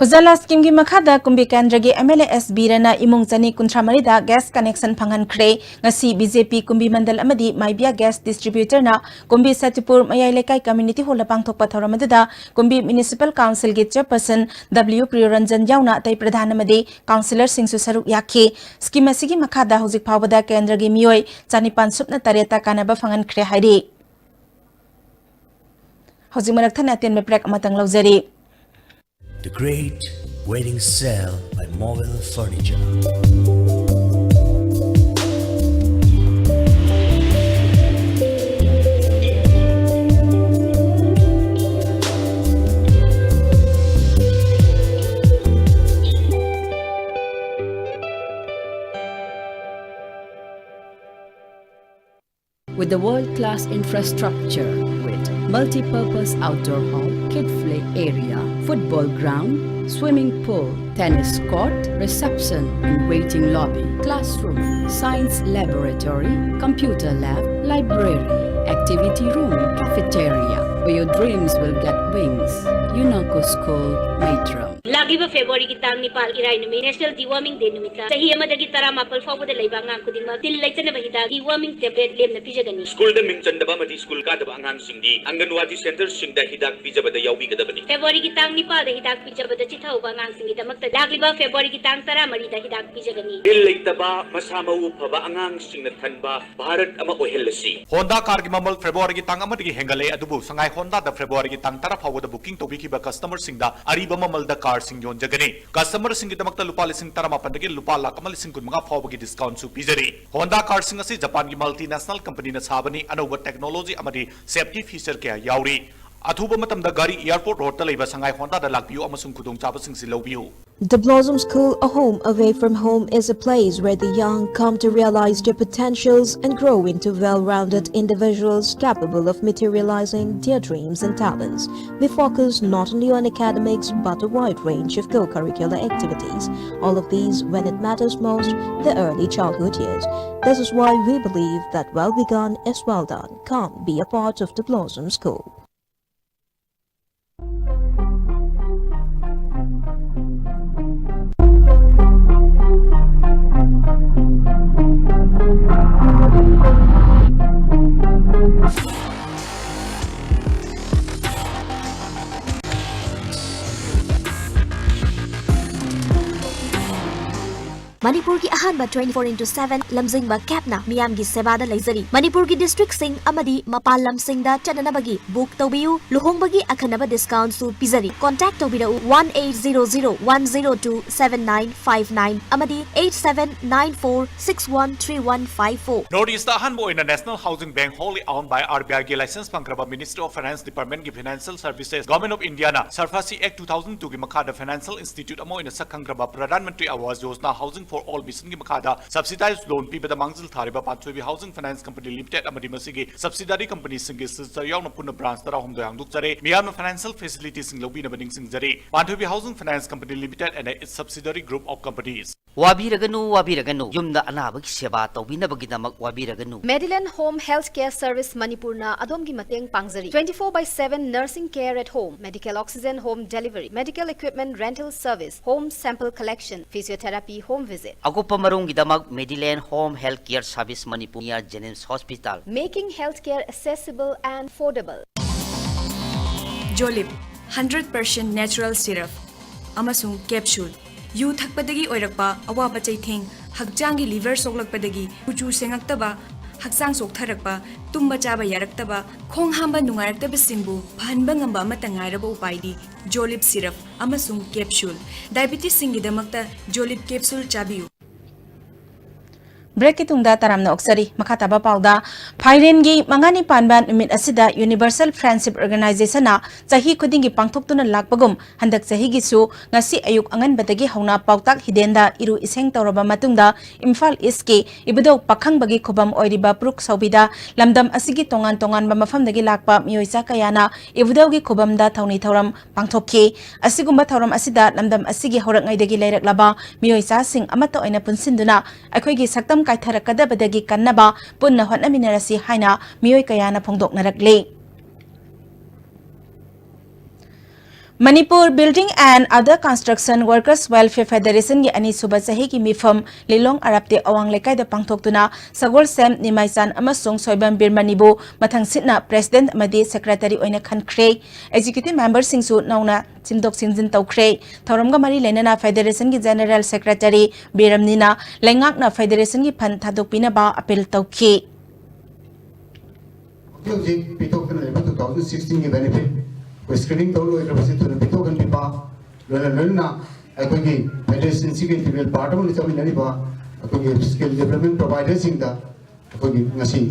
ꯎꯖꯥꯂꯥ ꯁ꯭ꯀꯤꯝꯒꯤ ꯃꯈꯥꯗ ꯀꯨꯝꯕꯤ ꯀꯦꯟꯗ꯭ꯔꯒꯤ ꯑꯦꯝ ꯑꯦꯜ ꯑꯦ ꯑꯦꯁ ꯕꯤꯔꯅ ꯏꯃꯨꯡ ꯆꯅꯤ ꯀꯨꯟꯊ꯭ꯔꯥ ꯃꯔꯤꯗ ꯒ꯭ꯌꯥꯁ ꯀꯅꯦꯛꯁꯟ ꯐꯪꯍꯟꯈ꯭ꯔꯦ꯫ ꯉꯁꯤ ꯕꯤ ꯖꯦ ꯄꯤ ꯀꯨꯝꯕꯤ ꯃꯟꯗꯜ ꯑꯃꯗꯤ ꯃꯥꯏꯕꯤꯌꯥ ꯒ꯭ꯌꯥꯁ ꯗꯤꯁꯇ꯭ꯔꯤꯕ꯭ꯌꯨꯇꯔꯅ ꯀꯨꯝꯕꯤ ꯁꯇꯤꯄꯨꯔ ꯃꯌꯥꯏ ꯂꯩꯀꯥꯏ ꯀꯝꯃ꯭ꯌꯨꯅꯤꯇꯤ ꯍꯣꯜꯗ ꯄꯥꯡꯊꯣꯛꯄ ꯊꯧꯔꯝ ꯑꯗꯨꯗ ꯀꯨꯝꯕꯤ ꯃ꯭ꯌꯨꯅꯤꯁꯤꯄꯥꯜ ꯀꯥꯎꯟꯁꯤꯜꯒꯤ ꯆꯤꯌꯔꯄꯔꯁꯟ ꯗꯕ꯭ꯂꯤꯌꯨ ꯄ꯭ꯔꯤꯌꯣꯔꯟꯖꯟ ꯌꯥꯎꯅ ꯑꯇꯩ ꯄ꯭ꯔꯙꯥꯟ ꯑꯃꯗꯤ ꯀꯥꯎꯟꯁꯤꯂꯔꯁꯤꯡꯁꯨ ꯁꯔꯨꯛ ꯌꯥꯈꯤ꯫ ꯁ꯭ꯀꯤꯝ ꯑꯁꯤꯒꯤ ꯃꯈꯥꯗ ꯍꯧꯖꯤꯛ ꯐꯥꯎꯕꯗ ꯀꯦꯟꯗ꯭ꯔꯒꯤ ꯃꯤꯑꯣꯏ ꯆꯅꯤꯄꯥꯟ ꯁꯨꯞꯅ ꯇꯔꯦꯠꯇ ꯀꯥꯟꯅꯕ ꯐꯪꯍꯟꯈ꯭ꯔꯦ ꯍꯥꯏꯔꯤ꯫ ꯍꯧꯖꯤꯛ ꯃꯔꯛ ꯊꯠꯅ ꯑꯇꯦꯟꯕ ꯕ꯭ꯔꯦꯛ ꯑꯃꯇꯪ ꯂꯧꯖꯔꯤ꯫ The Great Wedding Sale by Mobile Furniture. With the world-class infrastructure, with multi-purpose outdoor hall, kid play area, football ground, swimming pool, tennis court, reception and waiting lobby, classroom, science laboratory, computer lab, library, activity room, cafeteria, where your dreams will get wings. Unako School, Maitram. ꯂꯥꯛꯂꯤꯕ ꯐꯦꯕ꯭ꯔꯨꯋꯥꯔꯤꯒꯤ ꯇꯥꯡ ꯅꯤꯄꯥꯜ, ꯏꯔꯥꯏ ꯅꯨꯃꯤꯠ, National Deworming Day ꯅꯨꯃꯤꯠꯇ ꯆꯍꯤ ꯑꯃꯗꯒꯤ ꯇꯔꯥꯃꯥꯄꯜ ꯐꯥꯎꯕꯗ ꯂꯩꯕ ꯑꯉꯥꯡ ꯈꯨꯗꯤꯡꯃꯛ ꯇꯤꯜ ꯂꯩꯇꯅꯕ ꯍꯤꯗꯥꯛ Deworming Tablet ꯂꯦꯝꯅ ꯄꯤꯖꯒꯅꯤ꯫ ꯁ꯭ꯀꯨꯜꯗ ꯃꯤꯡ ꯆꯟꯗꯕ ꯑꯃꯗꯤ ꯁ꯭ꯀꯨꯜ ꯀꯥꯗꯕ ꯑꯉꯥꯡꯁꯤꯡꯗꯤ ꯑꯪꯒꯟꯋꯥꯗꯤ ꯁꯦꯟꯇꯔꯁꯤꯡꯗ ꯍꯤꯗꯥꯛ ꯄꯤꯖꯕꯗ ꯌꯥꯎꯕꯤꯒꯗꯕꯅꯤ꯫ ꯐꯦꯕ꯭ꯔꯨꯋꯥꯔꯤꯒꯤ ꯇꯥꯡ ꯅꯤꯄꯥꯜꯗ ꯍꯤꯗꯥꯛ ꯄꯤꯖꯕꯗ ꯆꯤꯊꯍꯧꯕ ꯑꯉꯥꯡꯁꯤꯡꯒꯤꯗꯃꯛꯇ ꯂꯥꯛꯂꯤꯕ ꯐꯦꯕ꯭ꯔꯨꯋꯥꯔꯤꯒꯤ ꯇꯥꯡ ꯇꯔꯥꯃꯔꯤꯗ ꯍꯤꯗꯥꯛ ꯄꯤꯖꯒꯅꯤ꯫ ꯇꯤꯜ ꯂꯩꯇꯕ, ꯃꯁꯥ ꯃꯎ ꯐꯕ ꯑꯉꯥꯡꯁꯤꯡꯅ ꯊꯟꯕ ꯚꯥꯔꯠ ꯑꯃ ꯑꯣꯏꯍꯜꯂꯁꯤ꯫ ꯍꯣꯟꯗꯥ ꯀꯥꯔꯒꯤ ꯃꯃꯜ ꯐꯦꯕ꯭ꯔꯨꯋꯥꯔꯤꯒꯤ ꯇꯥꯡ ꯑꯃꯗꯒꯤ ꯍꯦꯟꯒꯠꯂꯦ, ꯑꯗꯨꯕꯨ ꯁꯉꯥꯏ Honda-ꯗ February-ꯒꯤ ꯇꯥꯡ ꯇꯔꯥ ꯐꯥꯎꯕꯗ booking ꯇꯧꯕꯤꯈꯤꯕ customer-ꯁꯤꯡꯗ ꯑꯔꯤꯕ ꯃꯃꯜꯗ car-ꯁꯤꯡ ꯌꯣꯟꯖꯒꯅꯤ꯫ Customer-ꯁꯤꯡꯒꯤꯗꯃꯛꯇ ꯂꯨꯄꯥ ꯂꯤꯁꯤꯡ ꯇꯔꯥꯃꯥꯄꯟꯗꯒꯤ ꯂꯨꯄꯥ ꯂꯥꯈ ꯑꯃ ꯂꯤꯁꯤꯡ ꯀꯨꯟꯃꯉꯥ ꯐꯥꯎꯕꯒꯤ discount-ꯁꯨ ꯄꯤꯖꯔꯤ꯫ Honda car-ꯁꯤꯡ ꯑꯁꯤ Japan-ꯒꯤ multinational company-ꯅ ꯁꯥꯕꯅꯤ, ꯑꯅꯧꯕ technology ꯑꯃꯗꯤ safety feature ꯀꯌꯥ ꯌꯥꯎꯔꯤ꯫ ꯑꯊꯨꯕ ꯃꯇꯝꯗ ꯒꯥꯔꯤ airport road-ꯇ ꯂꯩꯕ ꯁꯉꯥꯏ Honda-ꯗ ꯂꯥꯛꯄꯤꯌꯨ ꯑꯃꯁꯨꯡ ꯈꯨꯗꯣꯡꯆꯥꯕꯁꯤꯡꯁꯤ ꯂꯧꯕꯤꯌꯨ꯫ The Blossom School, a home away from home, is a place where the young come to realize their potentials and grow into well-rounded individuals capable of materializing their dreams and talents. We focus not only on academics but a wide range of co-curricular activities. All of these when it matters most, the early childhood years. This is why we believe that well begun is well done. Come be a part of the Blossom School. ꯃꯅꯤꯄꯨꯔꯒꯤ ꯑꯍꯥꯟꯕ twenty-four into seven ꯂꯝꯖꯤꯡꯕ cabꯅ ꯃꯤꯌꯥꯝꯒꯤ ꯁꯦꯕꯥꯗ ꯂꯩꯖꯔꯤ꯫ ꯃꯅꯤꯄꯨꯔꯒꯤ districtꯁꯤꯡ ꯑꯃꯗꯤ ꯃꯄꯥꯟ ꯂꯝꯁꯤꯡꯗ ꯆꯠꯅꯅꯕꯒꯤ book ꯇꯧꯕꯤꯌꯨ꯫ ꯂꯨꯍꯣꯡꯕꯒꯤ ꯑꯈꯟꯅꯕ discountꯁꯨ ꯄꯤꯖꯔꯤ꯫ Contact ꯇꯧꯕꯤꯔꯛꯎ one eight zero zero one zero two seven nine five nine ꯑꯃꯗꯤ eight seven nine four six one three one five four꯫ North East-ꯇ ꯑꯍꯥꯟꯕ ꯑꯣꯏꯅ National Housing Bank, wholly owned by RBI-ꯒꯤ license ꯐꯪꯈ꯭ꯔꯕ Ministry of Finance Department-ꯒꯤ Financial Services, Government of India-ꯅ SARFAESI Act two thousand two-ꯒꯤ ꯃꯈꯥꯗ financial institute ꯑꯃ ꯑꯣꯏꯅ ꯁꯛ ꯈꯪꯈ꯭ꯔꯕ Pradhan Mantri Awas Yojana Housing for All Mission-ꯒꯤ ꯃꯈꯥꯗ subsidized loan ꯄꯤꯕꯗ ꯃꯥꯡꯖꯤꯜ ꯊꯥꯔꯤꯕ ꯄꯥꯟꯊꯣꯏꯕꯤ Housing Finance Company Limited ꯑꯃꯗꯤ ꯃꯁꯤꯒꯤ subsidiary company-ꯁꯤꯡꯒꯤ Silchar ꯌꯥꯎꯅ ꯄꯨꯟꯅ branch ꯇꯔꯥꯍꯨꯝꯗꯣꯏ ꯍꯥꯡꯗꯣꯛꯆꯔꯦ꯫ ꯃꯤꯌꯥꯝꯅ financial facility-ꯁꯤꯡ ꯂꯧꯕꯤꯅꯕ ꯅꯤꯡꯁꯤꯡꯖꯔꯤ꯫ ꯄꯥꯟꯊꯣꯏꯕꯤ Housing Finance Company Limited and its subsidiary group of companies. ꯋꯥꯕꯤꯔꯒꯅꯨ, ꯋꯥꯕꯤꯔꯒꯅꯨ꯫ ꯌꯨꯝꯗ ꯑꯅꯥꯕꯒꯤ ꯁꯦꯕꯥ ꯇꯧꯕꯤꯅꯕꯒꯤꯗꯃꯛ ꯋꯥꯕꯤꯔꯒꯅꯨ꯫ Medilane Home Health Care Service ꯃꯅꯤꯄꯨꯔꯅ ꯑꯗꯣꯝꯒꯤ ꯃꯇꯦꯡ ꯄꯥꯡꯖꯔꯤ꯫ Twenty-four by seven nursing care at home, medical oxygen home delivery, medical equipment rental service, home sample collection, physiotherapy home visit. ꯑꯀꯨꯞꯄ ꯃꯔꯣꯜꯒꯤꯗꯃꯛ Medilane Home Health Care Service Manipur near Jenims Hospital꯫ Making healthcare accessible and affordable. Jolib, hundred percent natural syrup ꯑꯃꯁꯨꯡ capsule꯫ U ꯊꯛꯄꯗꯒꯤ ꯑꯣꯏꯔꯛꯄ ꯑꯋꯥꯕ ꯆꯩꯊꯦꯡ, ꯍꯛꯆꯥꯡꯒꯤ liver ꯁꯣꯛꯂꯛꯄꯗꯒꯤ ꯀꯨꯆꯨ ꯁꯦꯡꯉꯛꯇꯕ, ꯍꯛꯆꯥꯡ ꯆꯣꯛꯊꯔꯛꯄ, ꯇꯨꯝꯕ ꯆꯥꯕ ꯌꯥꯔꯛꯇꯕ, ꯈꯣꯡ ꯍꯥꯝꯕ ꯅꯨꯡꯉꯥꯏꯔꯛꯇꯕꯁꯤꯡꯕꯨ ꯐꯍꯟꯕ ꯉꯝꯕ ꯑꯃꯠꯇ ꯉꯥꯏꯔꯕ ꯎꯄꯥꯏꯗꯤ ꯖꯣꯂꯤꯞ ꯁꯤꯔꯞ ꯑꯃꯁꯨꯡ ꯀꯦꯞꯁꯨꯜ꯫ ꯗꯥꯏꯕꯤꯇꯤꯁꯁꯤꯡꯒꯤꯗꯃꯛꯇ ꯖꯣꯂꯤꯞ ꯀꯦꯞꯁꯨꯜ ꯆꯥꯕꯤꯌꯨ꯫ ꯕ꯭ꯔꯦꯛꯀꯤ ꯇꯨꯡꯗ ꯇꯔꯥꯝꯅ ꯑꯣꯛꯆꯔꯤ꯫ ꯃꯈꯥ ꯇꯥꯕ ꯄꯥꯎꯗ, ꯐꯥꯏꯔꯦꯟꯒꯤ ꯃꯉꯥꯅꯤ ꯄꯥꯟꯕ ꯅꯨꯃꯤꯠ ꯑꯁꯤꯗ Universal Friendship Organizationꯅ ꯆꯍꯤ ꯈꯨꯗꯤꯡꯒꯤ ꯄꯥꯡꯊꯣꯛꯇꯨꯅ ꯂꯥꯛꯄꯒꯨꯝ, ꯍꯟꯗꯛ ꯆꯍꯤꯒꯤꯁꯨ ꯉꯁꯤ ꯑꯌꯨꯛ ꯑꯉꯟꯕꯗꯒꯤ ꯍꯧꯅ ꯄꯥꯎꯇꯥꯛ ꯍꯤꯗꯦꯟꯗ ꯏꯔꯨ ꯏꯁꯤꯡ ꯇꯧꯔꯕ ꯃꯇꯨꯡꯗ, ꯏꯝꯐꯥꯜ ꯏꯁꯀꯤ ꯏꯕꯨꯙꯧ ꯄꯥꯈꯪꯕꯒꯤ ꯈꯨꯕꯝ ꯑꯣꯏꯔꯤꯕ ꯄ꯭ꯔꯨꯛ ꯁꯥꯎꯕꯤꯗ ꯂꯝꯗꯝ ꯑꯁꯤꯒꯤ ꯇꯣꯉꯥꯟ ꯇꯣꯉꯥꯟꯕ ꯃꯐꯝꯗꯒꯤ ꯂꯥꯛꯄ ꯃꯤꯑꯣꯏ ꯆꯥ ꯀꯌꯥꯅ ꯏꯕꯨꯙꯧꯒꯤ ꯈꯨꯕꯝꯗ ꯊꯧꯅꯤ ꯊꯧꯔꯝ ꯄꯥꯡꯊꯣꯛꯈꯤ꯫ ꯑꯁꯤꯒꯨꯝꯕ ꯊꯧꯔꯝ ꯑꯁꯤꯗ ꯂꯝꯗꯝ ꯑꯁꯤꯒꯤ ꯍꯧꯔꯛꯉꯩꯗꯒꯤ ꯂꯩꯔꯛꯂꯕ ꯃꯤꯑꯣꯏ ꯆꯥꯁꯤꯡ ꯑꯃꯠꯇ ꯑꯣꯏꯅ ꯄꯨꯟꯁꯤꯟꯗꯨꯅ ꯑꯩꯈꯣꯏꯒꯤ ꯁꯛꯇꯝ ꯀꯥꯏꯊꯔꯛꯀꯗꯕꯗꯒꯤ ꯀꯟꯅꯕ ꯄꯨꯟꯅ ꯍꯣꯠꯅꯃꯤꯟꯅꯔꯁꯤ ꯍꯥꯏꯅ ꯃꯤꯑꯣꯏ ꯀꯌꯥꯅ ꯐꯣꯡꯗꯣꯛꯅꯔꯛꯂꯤ꯫ Manipur Building and Other Construction Workers Welfare Federationꯒꯤ ꯑꯅꯤꯁꯨꯕ ꯆꯍꯤꯒꯤ ꯃꯤꯐꯝ ꯂꯤꯂꯣꯡ ꯑꯔꯥꯞꯇꯦ ꯑꯋꯥꯡ ꯂꯩꯀꯥꯏꯗ ꯄꯥꯡꯊꯣꯛꯇꯨꯅ ꯁꯒꯣꯜꯁꯦꯝ ꯅꯤꯃꯥꯏꯆꯥꯟ ꯑꯃꯁꯨꯡ ꯁꯣꯏꯕꯝ ꯕꯤꯔꯃꯅꯤꯕꯨ ꯃꯊꯪꯁꯤꯠꯅ president ꯑꯃꯗꯤ secretary ꯑꯣꯏꯅ ꯈꯟꯈ꯭ꯔꯦ꯫ Executive memberꯁꯤꯡꯁꯨ ꯅꯧꯅ ꯁꯦꯝꯗꯣꯛ ꯁꯦꯝꯖꯤꯟ ꯇꯧꯈ꯭ꯔꯦ꯫ ꯊꯧꯔꯝꯒ ꯃꯔꯤ ꯂꯩꯅꯅ federationꯒꯤ general secretary ꯕꯤꯔꯝꯅꯤꯅ ꯂꯩꯉꯥꯛꯅ federationꯒꯤ fund ꯊꯥꯗꯣꯛꯄꯤꯅꯕ appeal ꯇꯧꯈꯤ꯫ ꯍꯧꯖꯤꯛ ꯍꯧꯖꯤꯛ ꯄꯤꯊꯣꯛꯇꯨꯅ ꯂꯩꯕ two thousand sixteenꯒꯤ benefit ꯑꯩꯈꯣꯏ screening ꯇꯧ ꯂꯣꯏꯈ꯭ꯔꯕꯁꯤ ꯊꯨꯅ ꯄꯤꯊꯣꯛꯍꯟꯕꯤꯕ, ꯂꯣꯏꯅ ꯂꯣꯏꯅꯅ ꯑꯩꯈꯣꯏꯒꯤ federationꯁꯤꯒꯤ integral part ꯑꯃ ꯑꯣꯏꯅ ꯆꯠꯃꯤꯟꯅꯔꯤꯕ ꯑꯩꯈꯣꯏꯒꯤ skill development providerꯁꯤꯡꯗ ꯑꯩꯈꯣꯏꯒꯤ ꯉꯁꯤ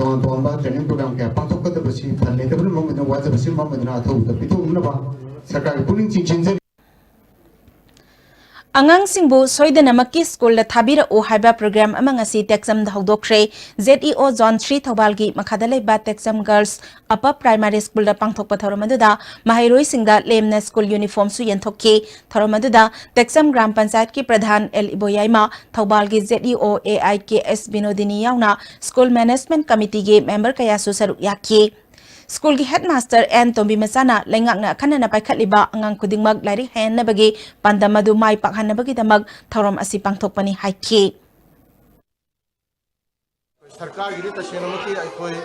ꯇꯣꯉꯥꯟ ꯇꯣꯉꯥꯟꯕ training program ꯀꯌꯥ ꯄꯥꯡꯊꯣꯛꯀꯗꯕꯁꯤ fund ꯂꯩꯇꯕꯅ ꯃꯔꯝ ꯑꯣꯏꯗꯨꯅ ꯋꯥꯖꯕꯁꯤꯅ ꯃꯔꯝ ꯑꯣꯏꯗꯨꯅ ꯑꯊꯨꯕꯗ ꯄꯤꯊꯣꯛꯅꯕ ꯁꯔꯀꯥꯔꯒꯤ ꯄꯨꯛꯅꯤꯡ ꯆꯤꯡꯁꯤꯟꯖꯔꯤ꯫ ꯑꯉꯥꯡꯁꯤꯡꯕꯨ ꯁꯣꯏꯗꯅꯃꯛꯀꯤ ꯁ꯭ꯀꯨꯜꯗ ꯊꯥꯕꯤꯔꯛꯎ ꯍꯥꯏꯕ program ꯑꯃ ꯉꯁꯤ ꯇꯦꯛꯆꯝꯗ ꯍꯧꯗꯣꯛꯈ꯭ꯔꯦ꯫ ZEO Zone three ꯊꯧꯕꯥꯜꯒꯤ ꯃꯈꯥꯗ ꯂꯩꯕ ꯇꯦꯛꯆꯝ Girls Upper Primary Schoolꯗ ꯄꯥꯡꯊꯣꯛꯄ ꯊꯧꯔꯝ ꯑꯗꯨꯗ ꯃꯍꯩꯔꯣꯏꯁꯤꯡꯗ ꯂꯦꯝꯅ school uniformꯁꯨ ꯌꯦꯟꯊꯣꯛꯈꯤ꯫ ꯊꯧꯔꯝ ꯑꯗꯨꯗ ꯇꯦꯛꯆꯝ ꯒ꯭ꯔꯥꯝ ꯄꯟꯆꯥꯌꯠꯀꯤ ꯄ꯭ꯔꯙꯥꯟ ꯑꯦꯜ ꯏꯕꯣꯌꯥꯏꯃ, ꯊꯧꯕꯥꯜꯒꯤ ZEO AIKS ꯕꯤꯅꯣꯗꯤꯅꯤ ꯌꯥꯎꯅ school management committeeꯒꯤ member ꯀꯌꯥꯁꯨ ꯁꯔꯨꯛ ꯌꯥꯈꯤ꯫ ꯁ꯭ꯀꯨꯜꯒꯤ headmaster ꯑꯦꯟ ꯇꯣꯝꯕꯤ ꯃꯆꯥꯅ ꯂꯩꯉꯥꯛꯅ ꯑꯈꯟꯅꯅ ꯄꯥꯏꯈꯠꯂꯤꯕ ꯑꯉꯥꯡ ꯈꯨꯗꯤꯡꯃꯛ ꯂꯥꯏꯔꯤꯛ ꯍꯩꯍꯟꯅꯕꯒꯤ ꯄꯥꯟꯗꯝ ꯑꯗꯨ ꯃꯥꯏ ꯄꯥꯛꯍꯟꯅꯕꯒꯤꯗꯃꯛ ꯊꯧꯔꯝ ꯑꯁꯤ ꯄꯥꯡꯊꯣꯛꯄꯅꯤ ꯍꯥꯏꯈꯤ꯫ ꯁꯔꯀꯥꯔꯒꯤꯗꯤ ꯇꯁꯦꯡꯅꯃꯛꯀꯤ ꯑꯩꯈꯣꯏ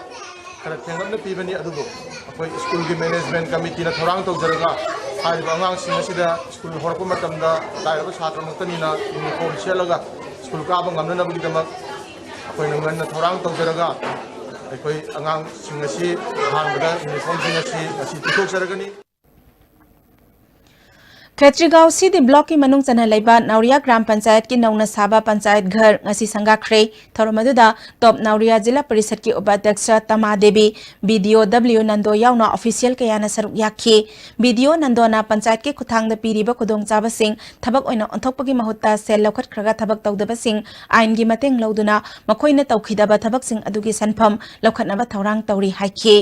ꯈꯔ ꯊꯦꯡꯂꯞꯅ ꯄꯤꯕꯅꯤ, ꯑꯗꯨꯕꯨ ꯑꯩꯈꯣꯏ ꯁ꯭ꯀꯨꯜꯒꯤ management committeeꯅ ꯊꯧꯔꯥꯡ ꯇꯧꯖꯔꯒ ꯍꯥꯏꯔꯤꯕ ꯑꯉꯥꯡꯁꯤꯡ ꯑꯁꯤꯗ ꯁ꯭ꯀꯨꯜ ꯍꯧꯔꯛꯄ ꯃꯇꯝꯗ ꯂꯥꯏꯔꯕ ꯁꯥꯇ꯭ꯔꯃꯛꯇꯅꯤꯅ uniform ꯁꯦꯠꯂꯒ ꯁ꯭ꯀꯨꯜ ꯀꯥꯕ ꯉꯝꯅꯅꯕꯒꯤꯗꯃꯛ ꯑꯩꯈꯣꯏꯅ ꯉꯟꯅ ꯊꯧꯔꯥꯡ ꯇꯧꯖꯔꯒ ꯑꯩꯈꯣꯏ ꯑꯉꯥꯡꯁꯤꯡ ꯑꯁꯤ ꯑꯍꯥꯟꯕꯗ ꯌꯨꯅꯤꯐꯣꯔꯝꯁꯤꯡ ꯑꯁꯤ ꯉꯁꯤ ꯄꯤꯊꯣꯛꯆꯔꯒꯅꯤ꯫ ꯈꯦꯇ꯭ꯔꯤꯒꯥꯎ ꯁꯤ ꯗꯤ ꯕ꯭ꯂꯣꯛꯀꯤ ꯃꯅꯨꯡ ꯆꯟꯅ ꯂꯩꯕ ꯅꯥꯎꯔꯤꯌꯥ ꯒ꯭ꯔꯥꯝ ꯄꯟꯆꯥꯌꯠꯀꯤ ꯅꯧꯅ ꯁꯥꯕ ꯄꯟꯆꯥꯌꯠ ꯘꯔ ꯉꯁꯤ ꯁꯪꯒꯥꯈ꯭ꯔꯦ꯫ ꯊꯧꯔꯝ ꯑꯗꯨꯗ ꯇꯣꯞ ꯅꯥꯎꯔꯤꯌꯥ ꯖꯤꯂꯥ ꯄꯔꯤꯁꯠꯀꯤ ꯎꯄꯥꯙ꯭ꯌꯛꯁ ꯇꯃꯥ ꯗꯦꯕꯤ, ꯕꯤ ꯗꯤ ꯑꯣ ꯗꯕ꯭ꯂꯤꯎ ꯅꯟꯗꯣ ꯌꯥꯎꯅ ꯑꯣꯐꯤꯁꯤꯌꯦꯜ ꯀꯌꯥꯅ ꯁꯔꯨꯛ ꯌꯥꯈꯤ꯫ ꯕꯤ ꯗꯤ ꯑꯣ ꯅꯟꯗꯣꯅ ꯄꯟꯆꯥꯌꯠꯀꯤ ꯈꯨꯠꯊꯥꯡꯗ ꯄꯤꯔꯤꯕ ꯈꯨꯗꯣꯡꯆꯥꯕꯁꯤꯡ ꯊꯕꯛ ꯑꯣꯏꯅ ꯑꯣꯟꯊꯣꯛꯄꯒꯤ ꯃꯍꯨꯠꯇ ꯁꯦꯜ ꯂꯧꯈꯠꯈ꯭ꯔꯒ ꯊꯕꯛ ꯇꯧꯗꯕꯁꯤꯡ ꯑꯥꯏꯟꯒꯤ ꯃꯇꯦꯡ ꯂꯧꯗꯨꯅ ꯃꯈꯣꯏꯅ ꯇꯧꯈꯤꯗꯕ ꯊꯕꯛꯁꯤꯡ ꯑꯗꯨꯒꯤ ꯁꯦꯟꯐꯝ ꯂꯧꯈꯠꯅꯕ ꯊꯧꯔꯥꯡ ꯇꯧꯔꯤ ꯍꯥꯏꯈꯤ꯫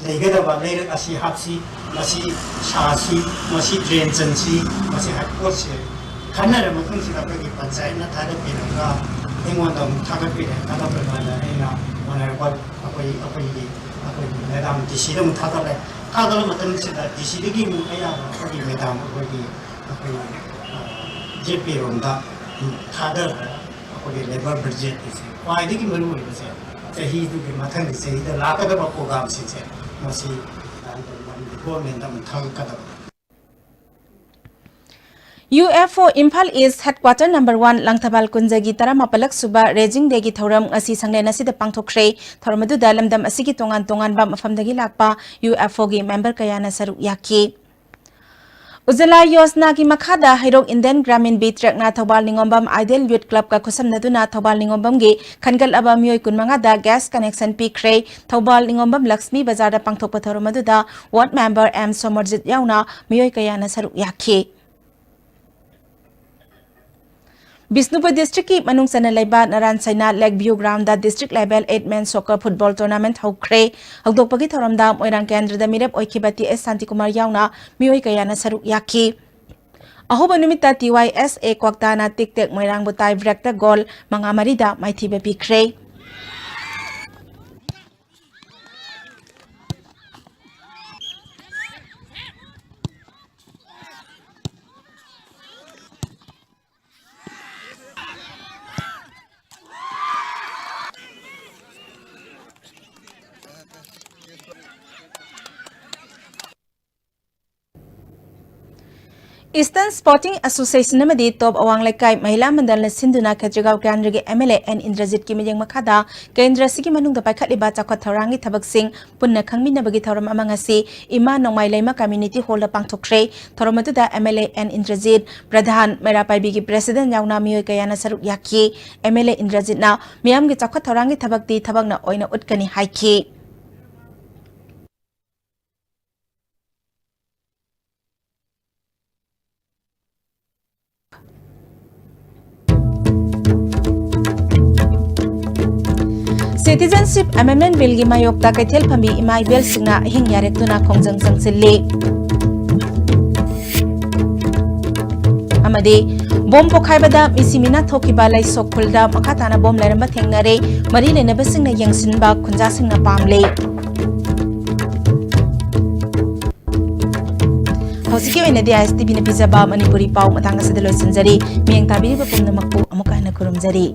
ꯂꯩꯒꯗꯕ ꯂꯩꯔꯛ ꯑꯁꯤ ꯍꯥꯞꯁꯤ, ꯃꯁꯤ ꯁꯥꯁꯤ, ꯃꯁꯤ ꯗ꯭ꯔꯦꯟ ꯆꯟꯁꯤ, ꯃꯁꯤ ꯍꯥꯏꯕ ꯄꯣꯠꯁꯦ ꯈꯟꯅꯔ ꯃꯇꯨꯡꯁꯤꯗ ꯑꯩꯈꯣꯏꯒꯤ ꯄꯟꯆꯥꯌꯠꯅ ꯊꯥꯒꯠꯄꯤꯔꯒ ꯑꯩꯉꯣꯟꯗ ꯑꯃꯨꯛ ꯊꯥꯒꯠꯄꯤꯔꯦ꯫ ꯊꯥꯒꯠꯄ ꯀꯥꯟꯗ ꯑꯩꯅ ꯑꯣꯅꯔꯦꯕꯜ ꯑꯩꯈꯣꯏ, ꯑꯩꯈꯣꯏꯒꯤ, ꯑꯩꯈꯣꯏꯒꯤ ꯃꯦꯗꯥꯝ ꯗꯤ ꯁꯤꯗ ꯑꯃꯨꯛ ꯊꯥꯒꯠꯂꯦ꯫ ꯊꯥꯒꯠꯂ ꯃꯇꯝꯁꯤꯗ ꯗꯤ ꯁꯤꯗꯒꯤ ꯑꯃꯨꯛ ꯑꯌꯥꯕ ꯑꯩꯈꯣꯏꯒꯤ ꯃꯦꯗꯥꯝ ꯑꯩꯈꯣꯏꯒꯤ, ꯑꯩꯈꯣꯏꯒꯤ, ꯑ, ꯖꯦꯠ ꯄꯤ ꯔꯣꯝꯗ ꯊꯥꯗꯔꯒ ꯑꯩꯈꯣꯏꯒꯤ ꯂꯦꯕꯔ ꯕꯖꯦꯠꯀꯤꯁꯦ ꯈ꯭ꯋꯥꯏꯗꯒꯤ ꯃꯔꯨ ꯑꯣꯏꯕꯁꯦ ꯆꯍꯤꯗꯨꯒꯤ ꯃꯊꯪꯒꯤ ꯆꯍꯤꯗ ꯂꯥꯛꯀꯗꯕ ꯄ꯭ꯔꯣꯒ꯭ꯔꯥꯝꯁꯤꯡꯁꯦ ꯃꯁꯤ ꯒꯣꯔꯃꯦꯟꯗ ꯑꯃꯨꯛ ꯊꯥꯒꯠꯀꯗꯕ꯫ ꯌꯨ ꯑꯦꯐ ꯑꯣ ꯏꯝꯐꯥꯜ ꯏꯁ ꯍꯦꯗꯀ꯭ꯋꯥꯇꯔ ꯅꯝꯕꯔ ꯋꯥꯟ ꯂꯪꯊꯕꯥꯜ ꯀꯨꯟꯖꯒꯤ ꯇꯔꯥꯃꯥꯄꯜꯂꯛ ꯁꯨꯕ ꯔꯦꯖꯤꯡ ꯗꯦꯒꯤ ꯊꯧꯔꯝ ꯉꯁꯤ ꯁꯪꯂꯦꯟ ꯑꯁꯤꯗ ꯄꯥꯡꯊꯣꯛꯈ꯭ꯔꯦ꯫ ꯊꯧꯔꯝ ꯑꯗꯨꯗ ꯂꯝꯗꯝ ꯑꯁꯤꯒꯤ ꯇꯣꯉꯥꯟ ꯇꯣꯉꯥꯟꯕ ꯃꯐꯝꯗꯒꯤ ꯂꯥꯛꯄ ꯌꯨ ꯑꯦꯐ ꯑꯣꯒꯤ ꯃꯦꯝꯕꯔ ꯀꯌꯥꯅ ꯁꯔꯨꯛ ꯌꯥꯈꯤ꯫ ꯎꯖꯥꯂꯥ ꯌꯣꯖꯅꯥꯒꯤ ꯃꯈꯥꯗ ꯍꯩꯔꯣꯛ ꯏꯟꯗꯤꯌꯟ ꯒ꯭ꯔꯥꯃꯤꯟ ꯕꯤ ꯇ꯭ꯔꯦꯛꯅ ꯊꯧꯕꯥꯜ ꯅꯤꯉꯣꯝꯕꯝ ꯑꯥꯏꯗꯦꯜ ꯌꯨꯠ ꯀ꯭ꯂꯕꯀ ꯈꯨꯠꯁꯝꯅꯗꯨꯅ ꯊꯧꯕꯥꯜ ꯅꯤꯉꯣꯝꯕꯝꯒꯤ ꯈꯟꯒꯠꯂꯕ ꯃꯤꯑꯣꯏ ꯀꯨꯟꯃꯉꯥꯗ ꯒ꯭ꯌꯥꯁ ꯀꯅꯦꯛꯁꯟ ꯄꯤꯈ꯭ꯔꯦ꯫ ꯊꯧꯕꯥꯜ ꯅꯤꯉꯣꯝꯕꯝ ꯂꯛꯁꯃꯤ ꯕꯖꯥꯔꯗ ꯄꯥꯡꯊꯣꯛꯄ ꯊꯧꯔꯝ ꯑꯗꯨꯗ ꯋꯥꯔꯗ ꯃꯦꯝꯕꯔ ꯑꯦꯝ ꯁꯣꯃꯔꯖꯤꯠ ꯌꯥꯎꯅ ꯃꯤꯑꯣꯏ ꯀꯌꯥꯅ ꯁꯔꯨꯛ ꯌꯥꯈꯤ꯫ ꯕꯤꯁꯅꯨꯄꯨꯔ ꯗꯤꯁꯇ꯭ꯔꯤꯛꯀꯤ ꯃꯅꯨꯡ ꯆꯟꯅ ꯂꯩꯕ Naran Seina lake view ground district level eight men soccer football tournament ꯍꯧꯈ꯭ꯔꯦ꯫ ꯍꯧꯗꯣꯛꯄꯒꯤ ꯊꯧꯔꯝꯗ ꯃꯣꯏꯔꯥꯡ ꯀꯦꯟꯗ꯭ꯔꯗ ꯃꯤꯔꯦꯞ ꯑꯣꯏꯈꯤꯕ ꯇꯤ ꯑꯦꯁ ꯁꯥꯟꯇꯤꯀꯨꯃꯥꯔ ꯌꯥꯎꯅ ꯃꯤꯑꯣꯏ ꯀꯌꯥꯅ ꯁꯔꯨꯛ ꯌꯥꯈꯤ꯫ ꯑꯍꯧꯕ ꯅꯨꯃꯤꯠꯇ ꯇꯤ ꯋꯥꯏ ꯑꯦꯁ ꯑꯦ ꯀ꯭ꯋꯥꯛꯇꯥꯅ ꯇꯤꯛ ꯇꯦꯛ ꯃꯣꯏꯔꯥꯡꯕꯨ ꯇꯥꯏ ꯕ꯭ꯔꯦꯛꯇ ꯒꯣꯜ ꯃꯉꯥ ꯃꯔꯤꯗ ꯃꯥꯏꯊꯤꯕ ꯄꯤꯈ꯭ꯔꯦ꯫ Eastern Sporting Association ꯑꯃꯗꯤ ꯇꯣꯞ ꯑꯋꯥꯡ ꯂꯩꯀꯥꯏ ꯃꯍꯤꯂꯥ ꯃꯟꯗꯜꯅ ꯁꯤꯟꯗꯨꯅ ꯈꯦꯇ꯭ꯔꯤꯒꯥꯎ ꯀꯦꯟꯗ꯭ꯔꯒꯤ M L A N ꯏꯟꯗ꯭ꯔꯖꯤꯠꯀꯤ ꯃꯤꯠꯌꯦꯡ ꯃꯈꯥꯗ ꯀꯦꯟꯗ꯭ꯔ ꯑꯁꯤꯒꯤ ꯃꯅꯨꯡꯗ ꯄꯥꯏꯈꯠꯂꯤꯕ ꯆꯥꯎꯈꯠ ꯊꯧꯔꯥꯡꯒꯤ ꯊꯕꯛꯁꯤꯡ ꯄꯨꯟꯅ ꯈꯪꯃꯤꯟꯅꯕꯒꯤ ꯊꯧꯔꯝ ꯑꯃ ꯉꯁꯤ ꯏꯃꯥ ꯅꯣꯡꯃꯥꯏ ꯂꯩꯃ Community Hall ꯗ ꯄꯥꯡꯊꯣꯛꯈ꯭ꯔꯦ꯫ ꯊꯧꯔꯝ ꯑꯗꯨꯗ M L A N Indrajit, Pradhan, ꯃꯩꯔꯥ ꯄꯥꯏꯕꯤꯒꯤ President ꯌꯥꯎꯅ ꯃꯤꯑꯣꯏ ꯀꯌꯥꯅ ꯁꯔꯨꯛ ꯌꯥꯈꯤ꯫ M L A ꯏꯟꯗ꯭ꯔꯖꯤꯠꯅ ꯃꯤꯌꯥꯝꯒꯤ ꯆꯥꯎꯈꯠ ꯊꯧꯔꯥꯡꯒꯤ ꯊꯕꯛꯇꯤ ꯊꯕꯛꯅ ꯑꯣꯏꯅ ꯎꯠꯀꯅꯤ ꯍꯥꯏꯈꯤ꯫ Citizenship Amendment Bill ꯒꯤ ꯃꯥꯌꯣꯛꯇ ꯀꯩꯊꯦꯜ ꯐꯝꯕꯤ ꯏꯃꯥ ꯏꯕꯦꯜꯁꯤꯡꯅ ꯑꯍꯤꯡ ꯌꯥꯔꯦꯛꯇꯨꯅ ꯈꯣꯡꯖꯪ ꯆꯪꯁꯤꯜꯂꯤ꯫ ꯑꯃꯗꯤ ꯕꯣꯝ ꯄꯣꯈꯥꯏꯕꯗ ꯃꯤꯁꯤ ꯃꯤꯅꯥ ꯊꯣꯛꯈꯤꯕ ꯂꯩꯁꯣꯛ ꯈꯨꯜꯗ ꯃꯈꯥ ꯇꯥꯅ ꯕꯣꯝ ꯂꯩꯔꯝꯕ ꯊꯦꯡꯅꯔꯦ꯫ ꯃꯔꯤ ꯂꯩꯅꯕꯁꯤꯡꯅ ꯌꯦꯡꯁꯤꯟꯕ ꯈꯨꯟꯖꯥꯁꯤꯡꯅ ꯄꯥꯝꯂꯦ꯫ ꯍꯧꯖꯤꯛꯀꯤ ꯑꯣꯏꯅꯗꯤ I S T V ꯅ ꯄꯤꯖꯕ ꯃꯅꯤꯄꯨꯔꯤ ꯄꯥꯎ ꯃꯇꯥꯡ ꯑꯁꯤꯗ ꯂꯣꯏꯁꯤꯟꯖꯔꯤ꯫ ꯃꯤꯠꯌꯦꯡ ꯇꯥꯕꯤꯔꯤꯕ ꯄꯨꯝꯅꯃꯛꯄꯨ ꯑꯃꯨꯛꯀ ꯍꯟꯅ ꯈꯨꯔꯨꯝꯖꯔꯤ꯫